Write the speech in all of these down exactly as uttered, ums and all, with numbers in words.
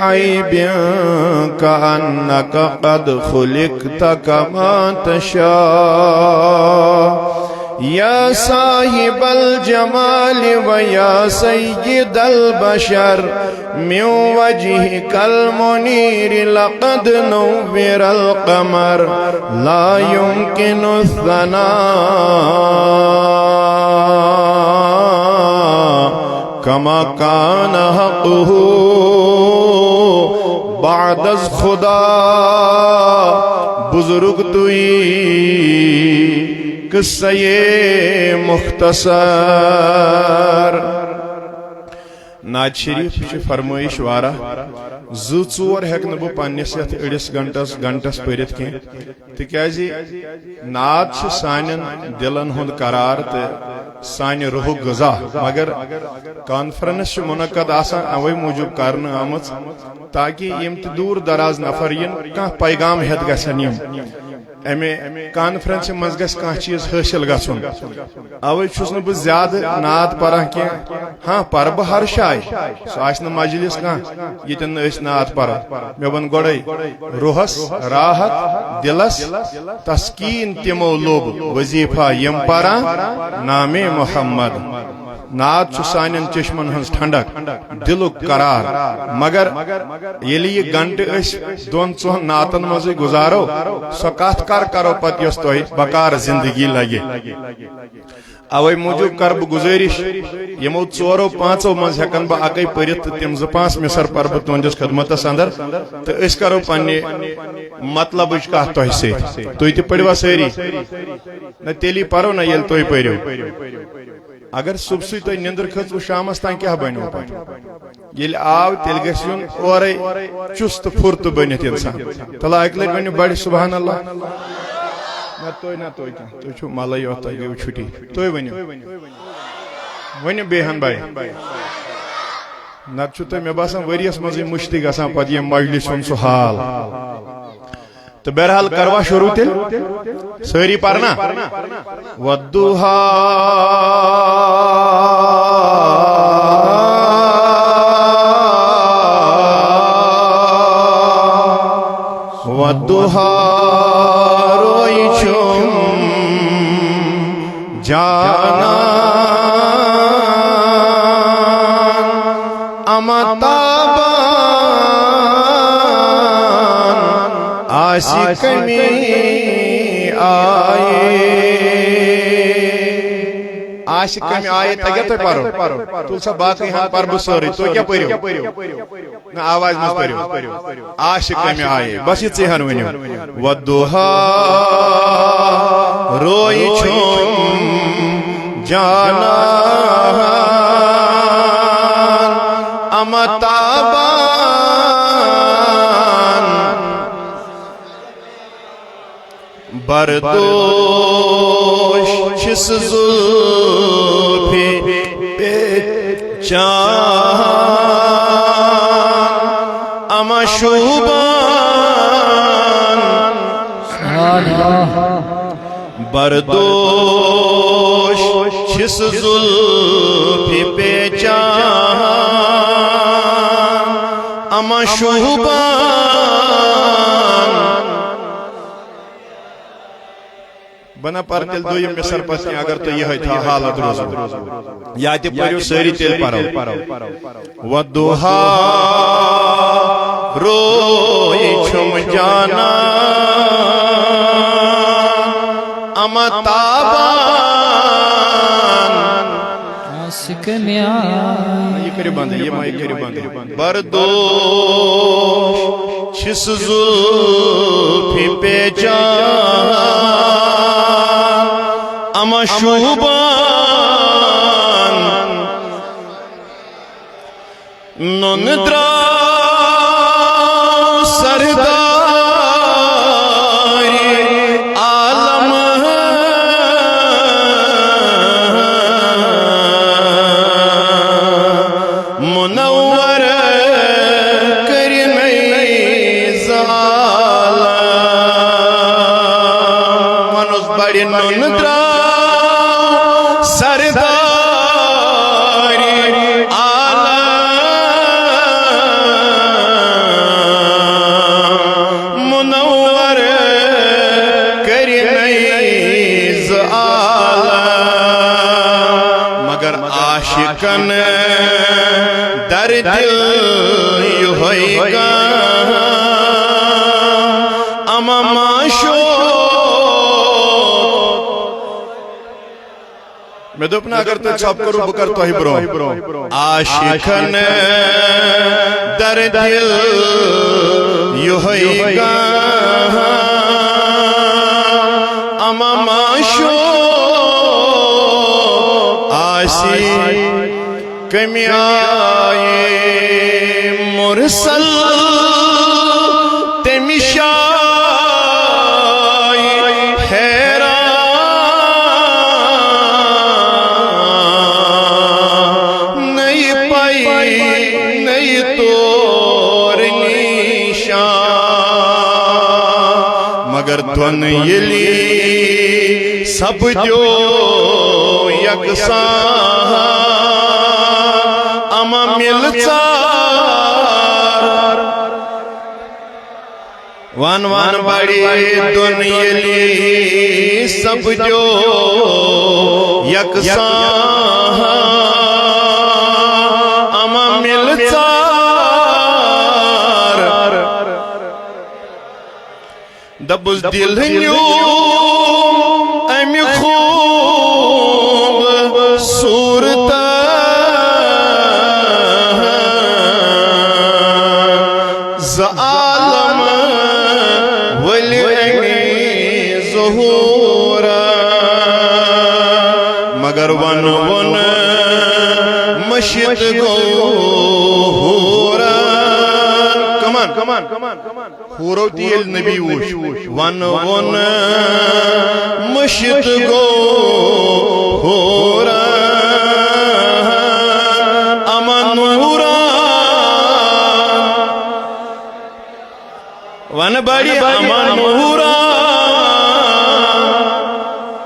عيب كأنك قد خلقت كما تشاء. يا صاحب الجمال ويا سيد البشر، من وجهك المنير لقد نور القمر، لا يمكن الثناء كما كان حقه. بعد از خدا بزرگ توئی، قصہ مختصر۔ نعت شریف چھِ فرمٲیِش واریاہ، زٕ ژور ہٮ۪کہٕ نہٕ بہٕ پننِس یتھ أڑِس گھنٹس، گھنٹس پٔرِتھ کینٛہہ، تِکیازِ نعت چھِ سانٮ۪ن دِلن ہُنٛد قرار تہٕ سانہِ روحُک غذا۔ مگر کانفرنس چھِ منعقد آسان اوے موٗجوٗب کرنہٕ آمٕژ، تاکہِ یِم تہِ دوٗر دراز نفر یِن، کانٛہہ پیغام ہٮ۪تھ گژھن یِم۔ امہِ کانفرنسہِ منٛز گژھِ کانٛہہ چیٖز حٲصِل گژھُن۔ اوے چھُس نہٕ بہٕ زیادٕ نعت پران کینٛہہ۔ ہاں، پرٕ بہٕ ہر جایہِ، سُہ آسہِ نہٕ مجلس کانٛہہ ییٚتٮ۪ن نہٕ أسۍ نعت پرو۔ مےٚ ووٚن گۄڈے، روحس راحت، دلس تسکین، تِمو لوٚب وظیفہ یِم پران نام محمد۔ نعت چھُ سانٮ۪ن چشمن ہٕنٛز ٹھنڈک، دلُک قرار۔ مگر ییٚلہِ یہِ گھنٹہٕ أسۍ دۄن ژۄن نعتن منٛزٕے گُزارو، سۄ کتھ کر کرو پتہٕ یۄس تۄہہِ بکار زندگی لگہِ؟ اوے موٗجوٗب کرٕ بہٕ گُزٲرِش، یِمو ژورو پانٛژو منٛز ہٮ۪کن بہٕ اکے پٔرِتھ تہٕ تِم زٕ پانٛژھ مِصر پرٕ بہٕ تُہنٛدِس خدمتس اندر، تہٕ أسۍ کرو پننہِ مطلبٕچ کتھ تۄہہِ سۭتۍ۔ تُہۍ تہِ پٔرِوا سٲری؟ نہ، تیٚلی پرو نہ، ییٚلہِ تُہۍ پٔرِو۔ اگر صبحسٕے تۄہہِ نِندٕر کھٔژوٕ، شامس تام کیٛاہ بنِوٕ پتہٕ؟ ییٚلہِ آو، تیٚلہِ گژھِ یُن اورے چُست پھُرتہٕ بٔنِتھ انسان۔ تلہٕ اکہِ لٹہِ ؤنِو بڑِ سبحان اللہ۔ نہ تُہۍ، نہ تُہۍ کینٛہہ، تُہۍ چھِو ملے یوت، تۄہہِ گٔیوٕ چھُٹی۔ تُہۍ ؤنِو، ؤنِو بیٚیہِ ہن بھاے۔ نتہٕ چھُ تۄہہِ، مےٚ باسان، ؤریس منٛزٕے مٔشتٕے گژھان پتہٕ ییٚمہِ مجلسہِ ہُنٛد سُہ حال۔ تہٕ بہرحال کروا شروع تیٚلہِ؟ سٲری پرنا؟ والضحیٰ، والضحیٰ، روے چھُم جانان، اما تابان آسہِ کمہِ آیہِ۔ آسہِ کمہِ آیہِ، تگیٛاہ تۄہہِ پرُن؟ تُل سا، باقٕے ہن پرٕ بہٕ سٲرٕے، تُہۍ کیٛاہ پٔرِو؟ نہ، آوازِ منٛز پٔرِو۔ آسہِ کمہِ آیہِ؟ بس یہِ ژیہر ؤنِو۔ والضحیٰ، روے چھُم جانان، اما تابان بردوش چھِس زُلفہِ پیچان، اما شوٗبان۔ بردوش چھِس زُلفہِ پیچان، اما شوٗبان۔ بہٕ نہ پرٕ تیٚلہِ دوٚیِم مِصر پتہٕ کینٛہہ، اگر تُہۍ یِہوٚے تھاو حالت روزو۔ یا تہِ پٔرِو سٲری، تیٚلہِ پرو۔ والضحیٰ، روے چھُم جانان، اما تابان۔ آسہِ کمہِ آیہِ؟ یہِ کٔرِو بنٛد، یہِ مایِک کٔرِو بنٛد۔ بردوش چھِس زُلفہِ پیچان، اما شوٗبان۔ نُنہٕ درٛاو سردارِ عالم منور کٔرِنَے زالم۔ وَنُس بَڑِ نُنہٕ درٛاو سردارِ عالم دِل یِہوٚے کانٛہہ اما معشوق۔ مےٚ دوٚپ نہٕ، اگر تُہۍ ژھۄپہٕ کٔرِو، بہٕ کَرٕ تۄہہِ برٛونٛہہ۔ عاشقن در دِل یِہوٚے کانٛہہ اما معشوق آسی۔ کمہِ آیہِ مرسل تٔمِس آیہِ حیران، نٔے پَے نٔے طور نِشان۔ مگر دۄن ییٚلہِ سپدیو یکساں اما مِلژار۔ وَن وَن بڑِ دۄن ییٚلہِ سپدیو یکساں اما مِلژار۔ دپُس دِل نیوٗ اَمہِ خوٗب صوٗرت زٕ عالم ؤلۍ اَمہِ ظہوٗر۔ مگر وَن ووٚن مٔشِتھ گوٚو حوٗرن۔ کمان، کمان۔ حورو تہِ ییٚلہِ نبی وُچھ، وَن ووٚن مٔشِتھ گوٚو حورن اما نوٗرن۔ وَن بڑِ اما نوٗرن۔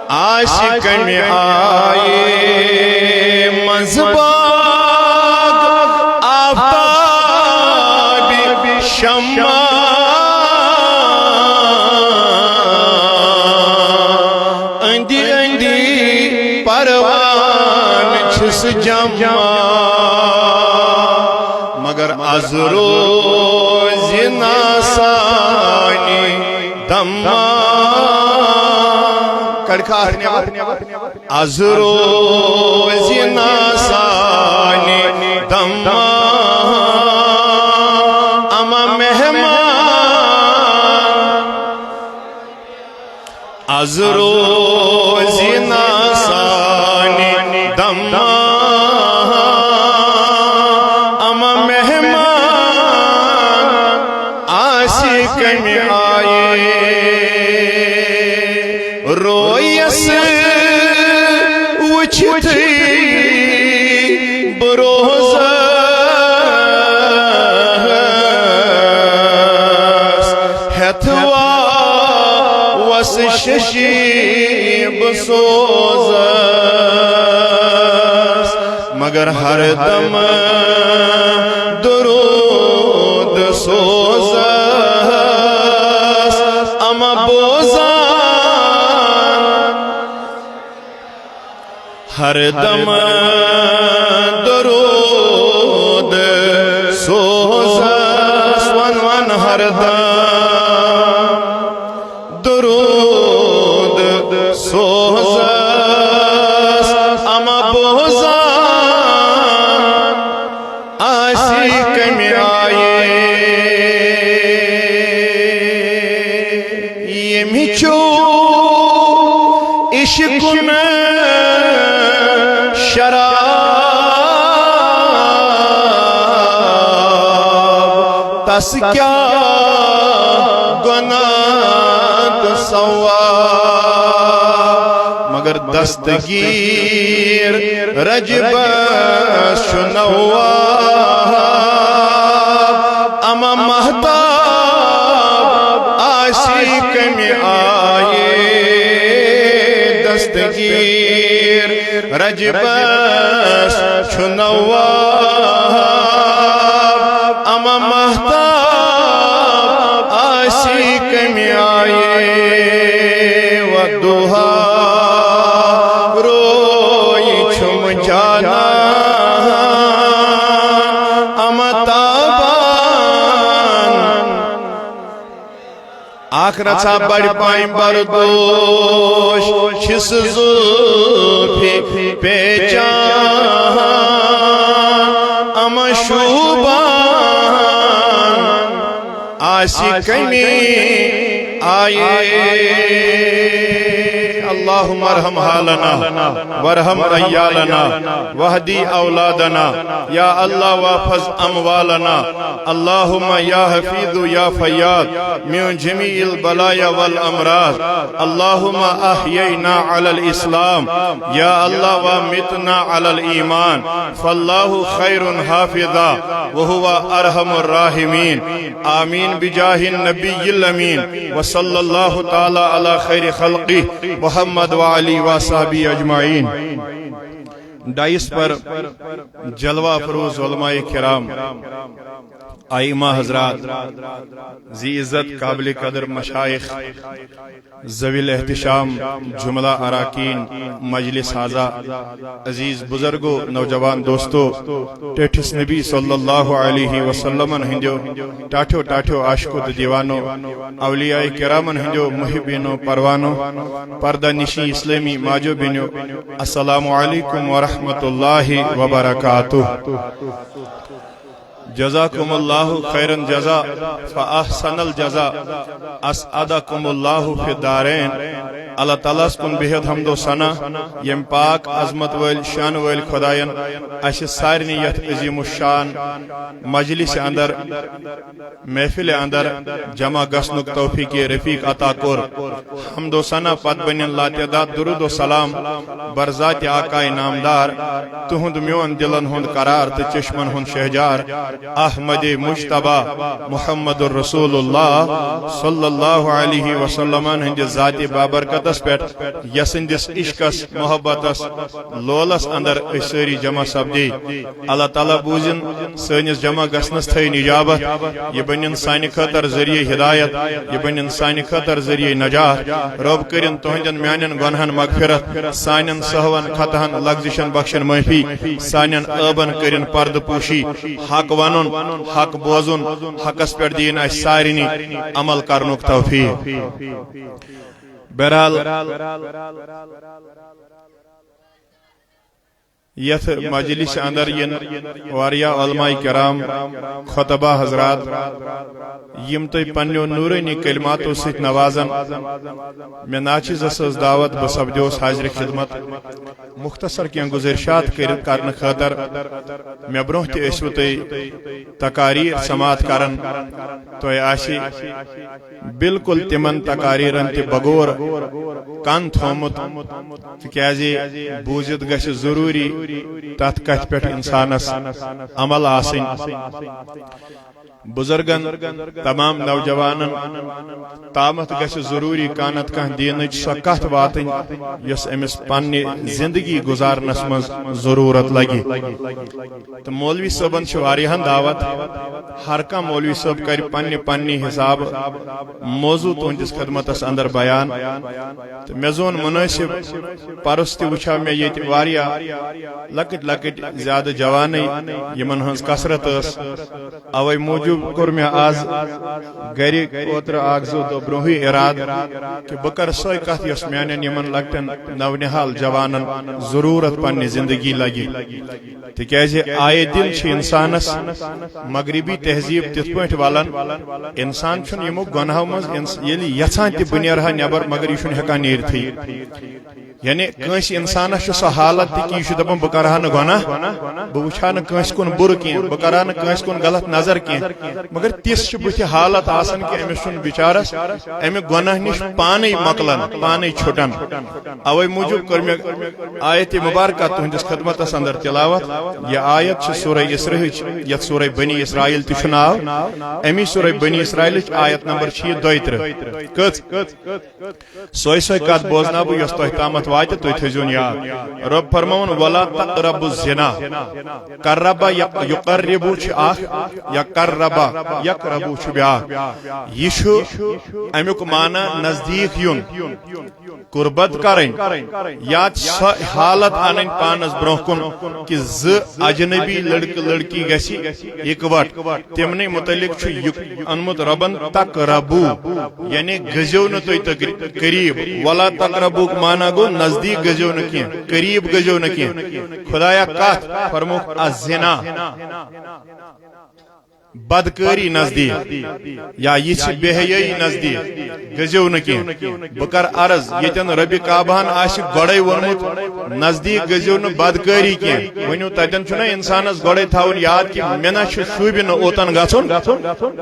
آسہِ کمہِ آیہِ منٛزباگ آفتابِ شمع۔ أنٛدۍ أنٛدۍ پروان چھِس جمع۔ مگر از روزِ ناسانہِ دمہ۔ کڑکھا اکھ نٮ۪بر۔ از روزِ ناسانہِ دمہ اما مہمان۔ از روزِ ناسانہِ دمہ اما مہمان۔ آسہِ کمہِ آیہِ رویس وُچھِتھٕے بہٕ روزس ہٮ۪تھ واوس ششی بہٕ سوزس۔ مگر ہر دم درود سوزس اما بوزان۔ ہر دم درود سوزس، وَن وَن ہر دم درود سوزس اما بوزان۔ آسی کمہِ آیہِ ییٚمہِ چو عشقُن شراب، تس کیٛاہ گۄناہ تہٕ ثواب؟ مگر دستگیر رجبس چھُ نواب اما مہتاب۔ آسی کمہِ آیہِ دستگیر رجبس چھُ نواب اما مہتاب۔ آسی کمہِ آیہِ و دُہا روی چھُم جانان۔ آخرت سا بڑ پائیں بردوش، چھس زلفی پیچان، اما شوبان آسی کنی آئے۔ اللهم ارحم حالنا وارحم عيالنا واهدي أولادنا، يا الله واحفظ أموالنا، اللهم يا حفيظ يا فياض من جميع البلايا والأمراض، اللهم أحيينا على الإسلام، يا الله ومتنا على الإيمان، فالله خير حافظا وهو أرحم الراحمين۔ آمين بجاه النبي الأمين، وصلى الله تعالى على خير خلقه محمد وعلي وصحبه أجمعين۔ ڈائس پر جلوہ افروز علماء کرام، ائمہ حضرات، ذی عزت قابل قدر مشائخ، ذوی الاحتشام، جملہ اراکین، مجلس ہذا، عزیز بزرگو، نوجوان دوستو، ٹیٹھس نبی صلی اللہ علیہ وسلمن ہندیو ٹاٹھیو ٹاٹھیو عاشقو تہٕ دیوانو، اولیاء کرامن ہندیو محبینو پروانو، پردہ نشین اسلامی ماجو بینیو، السلام علیکم ورحمۃ اللہ وبرکاتہ۔ جزاکم اللہ خیر الجزا فاحسن الجزا، اسعدکم اللہ فی الدارین۔ اللہ تعالیٰ ہس کُن بِہِتھ حمد و ثنا، یم پاک عظمت وٲلۍ شان وٲلۍ خداین اسہِ سارنٕے یتھ عظیم الشان مجلس اندر، محفل اندر جمع گژھنُک توفیق رفیق عطا کوٚر۔ حمد و ثنا پتہٕ بنن لاتعداد درود و سلام بر ذات آقائے نامدار، تہند میون دلن ہند قرار تہٕ چشمن ہند شہجار، احمد مجتبی محمد رسول اللہ صلی اللہ علیہ وسلمن ہندِ ذات بابرکتس پٮ۪ٹھ، یسندس عشقس، محبتس، لولس اندر أسۍ سٲری جمع سپدے۔ اللہ تعالیٰ بوزن سٲنِس جمع گژھنس تھٲوِن اجابت۔ یہِ بنن سانہِ خٲطرٕ ذریعہ ہدایت، یہِ بنن سانہِ خٲطرٕ ذریعہ نجات۔ رب کٔرِن تُہندٮ۪ن میانٮ۪ن گۄنہن مغفرت، سانٮ۪ن سہون خطہن لغزشن بخشن معافی، سانٮ۪ن عٲبن کٔرِن پردٕ پوشی۔ حق ونُن، حق بوزُن، حقس پٮ۪ٹھ دِیِن اسہِ سارنٕے عمل کرنُک توفیق۔ بہرحال، یتھ مجلس اندر ین واریاہ علماء کرام، خطبہ حضرات، یم تُہۍ پننیو نورانی کلماتو سۭتۍ نوازن۔ مےٚ ناچیزس ٲس دعوت، بہٕ سپدیوس حاضر خدمت۔ مختصر کینٛہہ گزٲرشات کٔرِتھ کرنہٕ خٲطرٕ۔ مےٚ برونٛہہ تہِ ٲسوٕ تُہۍ تقاریر سماعت کران، تۄہہِ آسہِ بالکل تِمن تقاریرن تہِ بغور کن تھومُت، تِکیازِ بوٗزِتھ گژھِ ضروٗری تتھ کتھِ پٮ۪ٹھ انسانس عمل آسٕنۍ۔ بزرگن، تمام نوجوانن تامتھ گژھِ ضروٗری کانٛہہ نتہٕ کانٛہہ دینٕچ سۄ کتھ واتٕنۍ، یۄس أمِس پننہِ زندگی گزارنس منٛز ضروٗرت لگہِ۔ تہٕ مولوی صٲبن چھِ واریاہن دعوت، ہر کانٛہہ مولوی صٲب کرِ پننہِ پننہِ حسابہٕ موضوع تُہنٛدِس خدمتس اندر بیان۔ تہٕ مےٚ زون منٲسب، پرُس تہِ وٕچھاو مےٚ ییٚتہِ واریاہ لۄکٕٹۍ لۄکٕٹۍ زیادٕ جوانٕے، یِمن ہٕنٛز کثرت ٲس۔ اوے موٗجوٗب کوٚر مےٚ آز گرِ اوترٕ اکھ زٕ دۄہ برونٛہٕے ارادٕ کہِ بہٕ کرٕ سۄے کتھ، یۄس میانٮ۪ن یِمن لۄکٹٮ۪ن نونِحال جوانن ضروٗرت پننہِ زندگی لگہِ۔ تِکیازِ آیے دِل چھِ انسانس مغربی تہذیب تِتھ پٲٹھۍ ولان، انسان چھُنہٕ یِمو گۄناہو منٛز انس-، ییٚلہِ یژھان تہِ بہٕ نیرٕ ہا نٮ۪بر، مگر یہِ چھُنہٕ ہٮ۪کان نیٖرتھٕے۔ یعنی کٲنٛسہِ انسانس چھُ سۄ حالت تہِ کہِ یہِ چھُ دپان، بہٕ کرٕ ہا نہٕ گۄناہ، بہٕ وٕچھٕ ہا نہٕ کٲنٛسہِ کُن بُرٕ کینٛہہ، بہٕ کرٕ ہا نہٕ کٲنٛسہِ کُن غلط نظر کینٛہہ۔ مگر تِژھ چھِ بٕتھِ حالت آسان کہِ أمِس چھُنہٕ بِچارس امہِ گۄناہ نِش پانے مۄکلان، پانے چھُٹان۔ اوے موٗجوٗب کٔر مےٚ آیت مبارکہ تُہنٛدِس خدمتس اندر تلاوت۔ یہِ آیت چھِ سورہ اسرہٕچ، یتھ سورہ بنی اسرائیل تہِ چھُ ناو۔ امی سورہ بنی اسرائیلٕچ آیت نمبر چھِ یہِ دۄیہِ ترٕہ۔ کٔژ؟ سۄے سۄے کتھ بوزناو بہٕ، یۄس تۄہہِ تامتھ واتہِ، تُہۍ تھٲیزیون یاد۔ رۄب فرماوُن، "ولا تقربوا الزنا۔" قربہ یا یقربو چھُ اکھ، یا قربہ یقربو چھُ بیاکھ۔ یہِ چھُ امیُک معنی نزدیٖک یُن، قربت کرٕنۍ، یا سۄ حالت انٕنۍ پانس برونٛہہ کُن کہِ زٕ اجنبی لڑکہٕ لڑکی گژھِ اکوٹ۔ تمنٕے متعلق چھُ یہِ انمُت رۄبن، "تقربو"، یعنی گٔژھِو نہٕ تُہۍ تقری-، قریب۔ ولا تقربوک معنی گوٚو نزدیٖک گٔژھِو نہٕ کینٛہہ، قریب گٔژھِو نہٕ کینٛہہ۔ خدایا کتھ فرموکھ؟ الزنا، بدکٲری نزدیٖک، یا یہِ چھِ بے حیٲیی نزدیٖک، گٔژھِو نہٕ کینٛہہ۔ بہٕ کرٕ عرض، ییٚتٮ۪ن ربِ کعبہن آسہِ گۄڈے ووٚنمُت، نزدیٖک گٔژھِو نہٕ بدکٲری کینٛہہ۔ ؤنِو، تتٮ۪ن چھُنہ انسانس گۄڈے تھاوُن یاد کہِ مےٚ نہ چھُ شوٗبہِ نہٕ اوتن گژھُن،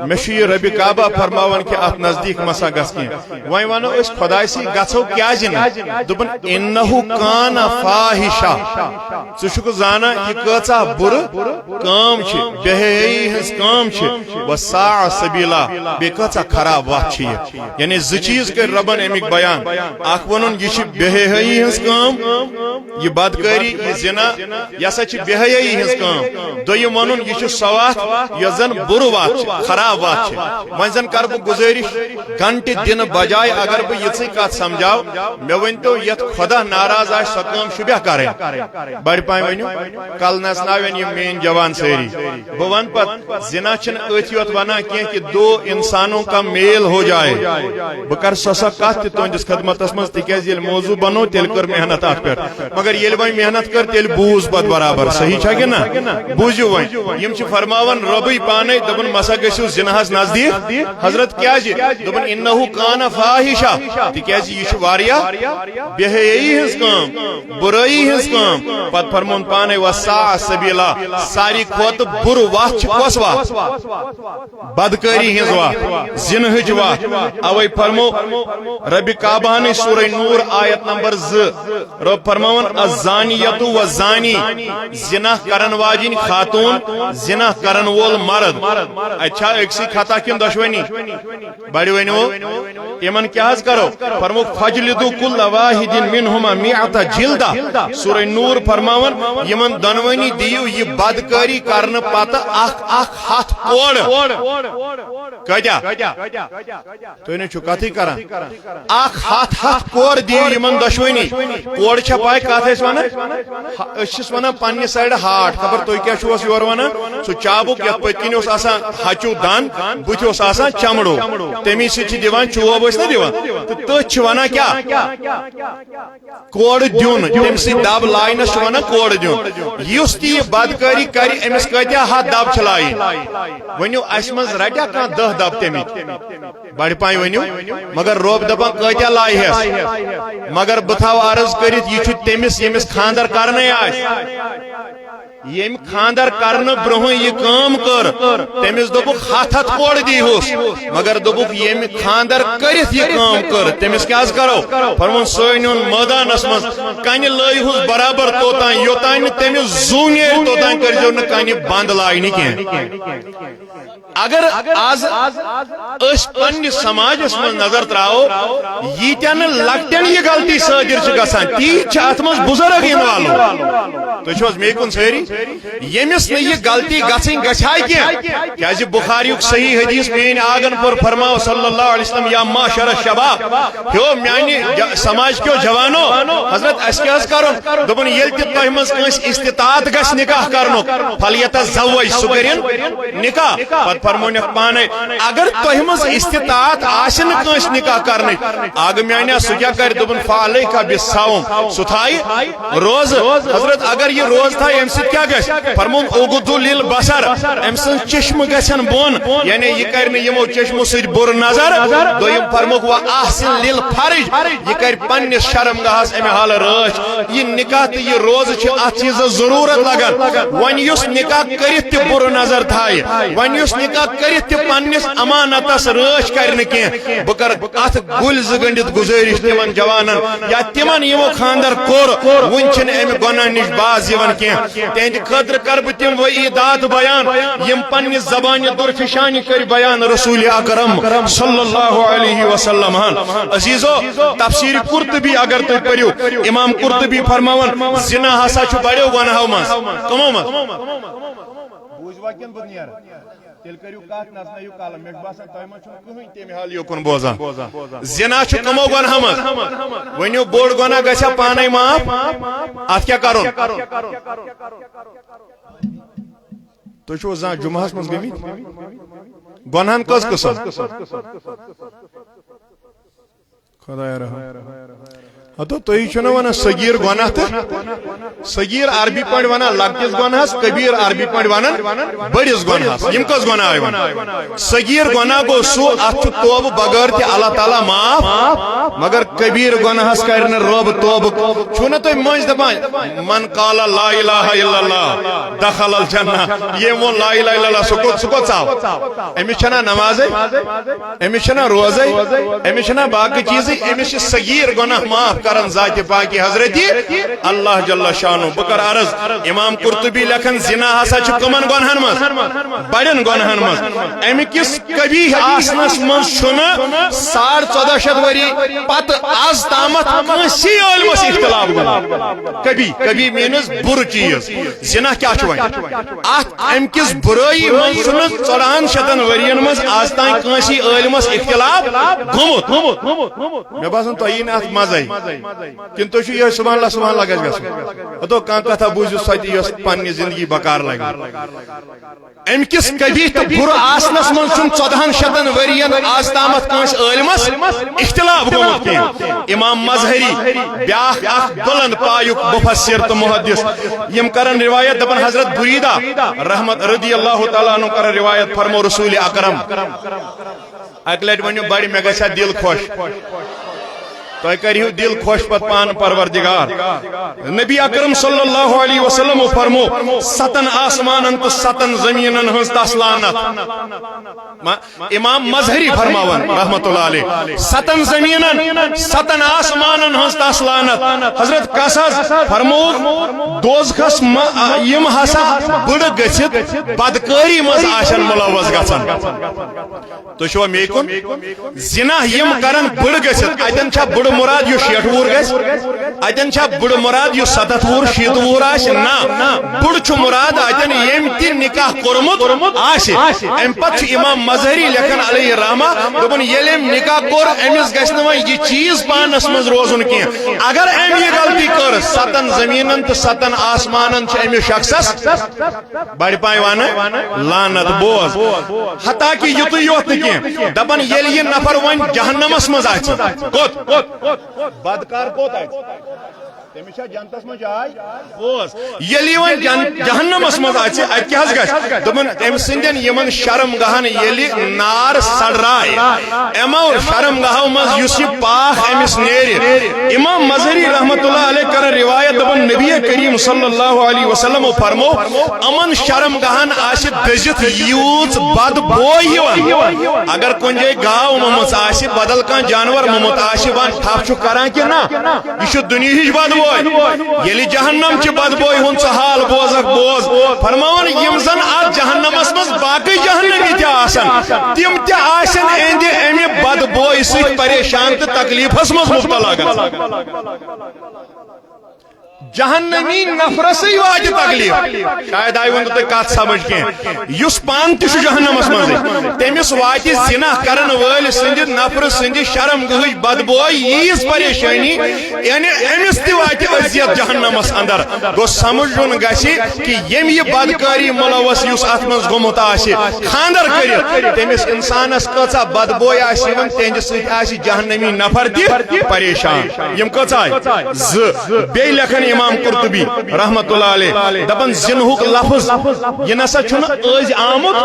مےٚ چھُ یہِ ربِ کعبہ فرماوان کہِ اتھ نزدیٖک مسا گژھ کینٛہہ۔ وۄنۍ ونو أسۍ خۄداے سٕے گژھو کیازِ نہٕ؟ دوٚپُن، "انہ کان فاحشہ"۔ ژٕ چھُکھ زانان یہِ کۭژاہ بُرٕ کٲم چھِ، بے حیٲیی ہٕنٛز کٲم چھِ، "وساء سبیلا"، بیٚیہِ کۭژاہ خراب وتھ چھِ یہِ۔ یعنی زٕ چیٖز کٔرۍ رۄبن اَمِکۍ بیان۔ اکھ ووٚنُن، یہِ چھِ بے حیٲیی ہٕنٛز کٲم، یہِ بدکٲری، یہِ زنا، یہِ ہسا چھِ بے حیٲیی ہٕنٛز کٲم۔ دوٚیِم ووٚنُن، یہِ چھِ سۄ وتھ، یۄس زن بُرٕ وتھ چھِ، خراب وتھ چھِ۔ وۄنۍ زن کرٕ بہٕ گُزٲرِش، گھنٹہٕ دِنہٕ بجایہِ اگر بہٕ یِژٕے کتھ سمجھاو، مےٚ ؤنۍتو، یتھ خۄدا ناراض آسہِ، سۄ کٲم شوٗبیہ کرٕنۍ؟ بڑِ پامہِ ؤنِو، کل نژناوٮ۪ن یِم میٲنۍ جوان سٲری۔ بہٕ ونہٕ پتہٕ، زنا چھِنہٕ أتھۍ یوت ونان کینٛہہ کہِ دو انسانوں کا میل ہو جائے۔ بہٕ کرٕ سۄ سۄ کتھ تہِ تُہنٛدِس خدمتس منٛز، تِکیازِ ییٚلہِ موضوع بنو، تیٚلہِ کٔر محنت اتھ پٮ۪ٹھ۔ مگر ییٚلہِ وۄنۍ محنت کٔر، تیٚلہِ بوٗز پتہٕ برابر۔ صحیح چھا کِنہٕ نہ؟ بوٗزِو وۄنۍ، یِم چھِ فرماوان رۄبٕے پانے، دپان، "مسا گٔژھِو زِناہس نزدیٖک۔" حضرت کیازِ؟ دوٚپُن، "انہ کان فاحشہ"، تِکیازِ یہِ چھُ واریاہ بے حیٲیی ہٕنٛز کٲم، بُرٲیی ہٕنٛز کٲم۔ پتہٕ فرمووُن پانے، "وساء سبیلا"، ساروی کھۄتہٕ بُرٕ وتھ چھِ کۄس وتھ؟ بدکٲری ہٕنٛز وتھ، زِنہٕچ وتھ۔ اوے فرمو ربِ کعبہنٕے سورہ نور آیت نمبر زٕ، رۄب فرماوان، "الزانیۃ والزانی"، زِنا کرن واجِنۍ خاتون، زِنا کرن وول مرد۔ اتہِ چھا أکسٕے خطا کِنہٕ دۄشوٕنی؟ بڑِ ؤنِو، یِمن کیٛاہ حظ کرو؟ فرمووُکھ، "فجلدوا کل واحد منہما مئۃ جلدہ۔" سورہ نور فرماوان، یِمن دۄنوٕنی دِیِو یہِ بدکٲری کرنہٕ پتہٕ اکھ اکھ ہتھ کورٕ۔ کٲتیٛاہ؟ تُہۍ نہٕ چھِو کتھٕے کران۔ اکھ ہتھ ہتھ کورٕ دِیِو یِمن دۄشوٕنی۔ کورٕ چھا پاے کتھ ٲسۍ ونان؟ ہا، أسۍ چھِس ونان پننہِ سایڈٕ ہاٹھ، خبر تُہۍ کیٛاہ چھِو اَس یورٕ ونان؟ سُہ چابُک یتھ پٔتۍ کِنۍ اوس آسان ہچوٗ دند، بُتھِ اوس آسان چمڑو، تمی سۭتۍ چھِ دِوان چوب، ٲسۍ نا دِوان؟ تہٕ تٔتھۍ چھِ ونان کیٛاہ؟ کورٕ دیُن، تٔمۍ سٕنٛدِ دب لاینس چھِ ونان کورٕ دیُن۔ یُس تہِ یہِ بدکٲری کرِ، أمِس کٲتیٛاہ ہتھ دب چھِ لایِنۍ؟ ؤنِو، اسہِ منٛز رٹیا کانٛہہ دہ دب تٔمِکۍ؟ بڑِ پایہِ ؤنِو، مگر رۄب دپان کٲتیٛاہ لایہِ ہٮ۪س؟ مگر بہٕ تھاوٕ عرض کٔرِتھ، یہِ چھُ تٔمِس، ییٚمِس خانٛدر کرنے آسہِ۔ ییٚمۍ خانٛدر کرنہٕ برونٛہٕے یہِ کٲم کٔر، تٔمِس دوٚپُکھ، "ہتھ ہتھ کورٕ دیٖہُس"، مگر دوٚپُکھ، ییٚمۍ خانٛدر کٔرِتھ یہِ کٲم کٔر، تٔمِس کیٛاہ حظ کرو؟ فرمووُن، سُہ أنِوُن مٲدانس منٛز، کنہِ لٲیہُس برابر توتام، یوتام نہٕ تٔمِس زُو نیرِ، توتام کٔرۍزیو نہٕ کنہِ بنٛد لاینہِ کینٛہہ۔ اگر آز أسۍ پننِس سماجس منٛز نظر تراوو، ییٖتٮ۪ن لۄکٹٮ۪ن یہِ غلطی صٲدِر چھِ گژھان، تیٖتۍ چھِ اتھ منٛز بُزرگ involve۔ تُہۍ چھِو حظ مے کُن سٲری؟ ییٚمِس نہٕ یہِ غلطی گژھٕنۍ گژھِ ہا کینٛہہ، کیازِ بخاریُک صحیح حدیث، میٲنۍ آگن پوٚر، فرماو صلی اللہ علیہ وسلم، "یا معشر الشباب"، ہیو میانہِ ج-، سماج کیو جوانو، حضرت، اسہِ کیٛاہ حظ کرُن؟ دوٚپُن، ییٚلہِ تہِ تۄہہِ منٛز کٲنٛسہِ استطاعت گژھِ نکاح کرنُک، فلیتزوج، سُہ کٔرِن نکاح۔ پتہٕ فرمونکھ پانے، اگر تۄہہِ منٛز استطاعت آسہِ نہٕ کٲنٛسہِ نکاح کرنٕچ، آگہٕ میانیا، سُہ کیٛاہ کرِ؟ دوٚپُن، فعلیک بالصوم، سُہ تھایہِ روزٕ۔ حضرت، اگر یہِ روزٕ تھایہِ، امہِ سۭتۍ کیٛاہ گژھِ؟ فرمون، اغض للبصر، أمۍ سٕنٛز چشمہٕ گژھن بۄن، یعنی یہِ کرِ نہٕ یِمو چشمو سۭتۍ بُرٕ نظر۔ دوٚیِم فرموکھ، و احسن للفرج، یہِ کرِ پننِس شرمگاہس امہِ حالہٕ رٲچھ۔ یہِ نکاح تہٕ یہِ روزٕ چھِ اتھ چیٖزس ضروٗرت لگان۔ وۄنۍ یُس نکاح کٔرِتھ تہِ بُرٕ نظر تھایہِ، وۄنۍ یُس نکاح کٔرِتھ تہِ پننِس امانتس رٲچھ کرِ نہٕ کینٛہہ، بہٕ کرٕ اتھ گُلۍ زٕ گٔنڈِتھ گُزٲرِش تِمن جوانن یا تِمن یِمو خانٛدر کوٚر، وُنہِ چھِنہٕ امہِ گۄناہ نِش باز یِوان کینٛہہ۔ تِہنٛدِ خٲطرٕ کرٕ بہٕ تِم وعیدات بیان، یِم پننہِ زبانہِ درفشانی کٔرۍ بیان رسول اکرم صلی اللہ علیہ وسلم ہن۔ عزیزو، تفسیر قرطبی اگر تُہۍ پٔرِو، امام قرطبی فرماوان، زنا ہسا چھُ بڑیو گۄناہو منٛز۔ کٕمو منٛز؟ بوٗزوا کِنہٕ بہٕ نیرٕ؟ تیٚلہِ کٔرِو کتھ، نژنٲیِو قلم۔ مےٚ چھُ باسان، تۄہہِ منٛز چھُنہٕ کٕہٕنۍ تَمہِ حالہٕ یوکُن بوزان۔ زِنا چھُ کٕمو گۄناہو منٛز؟ ؤنِو، بوٚڑ گۄناہ گژھِ ہا پانے معاف؟ اتھ کیٛاہ کرُن؟ تُہۍ چھِو زانٛہہ جمعہس منٛز گٔمٕتۍ؟ گۄناہن کٔژ قٕسم؟ خدایا رحم۔ ہتو تُہی چھِو نہٕ ونان صغیر گۄناہ تہٕ صغیر عربی پٲٹھۍ ونان لۄکٹِس گۄناہس، کبیر عربی پٲٹھۍ ونان بٔڑِس گۄناہس۔ یِم کٔژ گۄناہ آیہِ ونان؟ صغیر گۄناہ گوٚو سُہ، اتھ چھُ توبہٕ بغٲر تہِ اللہ تعالیٰ معاف، مگر کبیر گۄناہس کرِ نہٕ رب توبہٕ۔ چھُو نہ تُہۍ مٔنٛزۍ دپان، من قال لا الہ الا اللہ دخل الجنہ، ییٚمۍ ووٚن لا الہ الا اللہ، سُہ کوٚت، سُہ کوٚت ژاو؟ أمِس چھَنا نمازے؟ أمِس چھَنا روزے؟ أمِس چھَنا باقٕے چیٖزٕے؟ أمِس چھِ صغیر گۄناہ معاف کران ذاتِ پاکِ حضرتِ اللہ جل شانہ۔ بہٕ کرٕ عرض، امام قرطبی لیکھان، زنا ہسا چھُ کٕمن گۄنہن منٛز؟ بڑٮ۪ن گۄنہن منٛز۔ امہِ کِس قبیح آسنس منٛز چھُنہٕ ساڑ ژۄدہ شیٚتھ ؤری پتہٕ از تامتھ کٲنٛسی عٲلمس اختلاف گوٚمُت۔ قبیح، قبیح means بُرٕ چیٖز۔ زنا کیٛاہ چھُ وۄنۍ؟ اتھ امہِ کِس بُرٲیی منٛز چھُنہٕ ژۄدہن شیٚتن ؤرین منٛز از تام کٲنٛسی عٲلمس اختلاف گوٚمُت۔ مےٚ باسان، تۄہہِ یی نہٕ اتھ مزے، کِنہٕ تُہۍ چھِو یِہوٚے سبحان اللہ، سبحان اللہ گژھِ گژھُن؟ ہتو کانٛہہ کتھا بوٗزِو، سۄ تہِ یۄس پننہِ زندگی بکار لگہِ۔ امہِ کِس قبیح تہٕ بُرٕ آسنس منٛز چھُنہٕ ژۄدہن شیٚتن ؤرین از تامتھ کٲنٛسہِ عٲلمس اختلاف گوٚمُت کینٛہہ۔ امام مظہری، بیاکھ اکھ بلند پایُک مفسر تہٕ محدث، یِم کرن روایت، دپان، حضرت بریدہ رحمت رضی اللہ تعالیٰ عنہ کرن روایت، فرمو رسول اکرم، اکہِ لٹہِ ؤنِو بڑِ، مےٚ گژھِ ہا دل خۄش۔ تۄہہِ کریو دل خۄش پتہٕ پانہٕ پروردگار۔ نبی اکرم صلی اللہ علیہ وسلم فرمو، ستن آسمانن تہٕ ستن زمینن ہٕنٛز تس لعنت۔ ما-، امام مظہری فرماوان رحمت اللہ علیہ، ستن زمینن، ستن آسمانن ہٕنٛز تس لعنت۔ حضرت کس حظ فرمووُکھ، دوزخس م-، یِم ہسا بٕڑٕ گٔژھِتھ بدکٲری منٛز آسن ملوث گژھان۔ تُہۍ چھِوا مے کُن؟ زنا یِم کرن بٕڑٕ گٔژھِتھ، اتٮ۪ن چھا بٕڑٕ مُراد یُس شیٹھ وُہُر گژھِ؟ اتٮ۪ن چھا بٕڑٕ مُراد یُس ستتھ وُہُر، شیٖتھ وُہُر آسہِ؟ نہ، بٕڑٕ چھُ مُراد اتٮ۪ن ییٚمۍ تہِ نکاح کوٚرمُت آسہِ۔ امہِ پتہٕ چھُ امام مظہری لیکھان علیہ الرحمہ، دوٚپُن، ییٚلہِ أمۍ نکاح کوٚر، أمِس گژھِ نہٕ وۄنۍ یہِ چیٖز پانس منٛز روزُن کینٛہہ۔ اگر أمۍ یہِ غلطی کٔر، ستن زمینن تہٕ ستن آسمانن چھِ أمِس شخصس بڑِ پایہِ ونہٕ لعنت۔ بوز، حتیٰ کہ یُتُے یوت نہٕ کینٛہہ، دپان، ییٚلہِ یہِ نفر وۄنۍ جہنمس منٛز آسہِ، کوٚت؟ بدکار کوٚت آسہِ؟ تٔمِس چھا جنتس منٛز جاے؟ بوز، ییٚلہِ یہِ وۄنۍ جن-، جہنمس منٛز آسہِ، اتہِ کیٛاہ حظ گژھِ؟ دوٚپُن، أمۍ سٕنٛدٮ۪ن یِمن شرم گاہن ییٚلہِ نار سڑرایہِ، یِمو شرم گاہو منٛز یُس یہِ پاکھ أمِس نیرِ۔ امام مظہری رحمت اللہ علیہ کرن روایت، دپان، نبی کریم صلی اللہ علیہ وسلم فرمو، یِمن شرم گاہن آسہِ دٔزِتھ ییٖژ بد بوے یِوان۔ اگر کُنہِ جایہِ گاو مُمٕژ آسہِ، بدل کانٛہہ جانور مُمُت آسہِ، وۄنۍ ٹھپھ چھُ کران کہِ نہ؟ یہِ چھُ دُنیہٕچ بد بوے۔ ییٚلہِ جہنم چہِ بد بوے ہُنٛد ژٕ حال بوزکھ، بوز، فرماوان، یِم زن اتھ جہنمس منٛز باقٕے جہنمی تہِ آسن، تِم تہِ آسن اہنٛدِ امہِ بد بوے سۭتۍ پریشان تہٕ تکلیفس منٛز مبتلا گژھان۔ جہنمی نفرسٕے واتہِ تکلیف۔ شاید آیہِ وۄنۍ نہٕ تۄہہِ کتھ سمجھ کینٛہہ۔ یُس پانہٕ تہِ چھُ جہنمس منٛزٕے، تٔمِس واتہِ زِنا کرن وٲلۍ سٕنٛدِ نفرٕ سٕنٛدِ شرم گٔہٕچ بدبوے ییٖژ پریشٲنی، یعنی أمِس تہِ واتہِ اذیت جہنمس اندر۔ گوٚو سمجھُن گژھِ کہِ ییٚمۍ یہِ بدکٲری مُلوث یُس اتھ منٛز گوٚمُت آسہِ، خانٛدر کٔرِتھ، تٔمِس انسانس کۭژاہ بدبوے آسہِ یِوان، تِہنٛدِ سۭتۍ آسہِ جہنمی نفر تہِ پریشان۔ یِم کۭژاہ آیہِ؟ زٕ۔ بیٚیہِ لیکھان امام قرطبی رحمت اللہ علیہ، دپان، زِنہُک لفظ یہِ نسا چھُنہٕ أزۍ آمُت،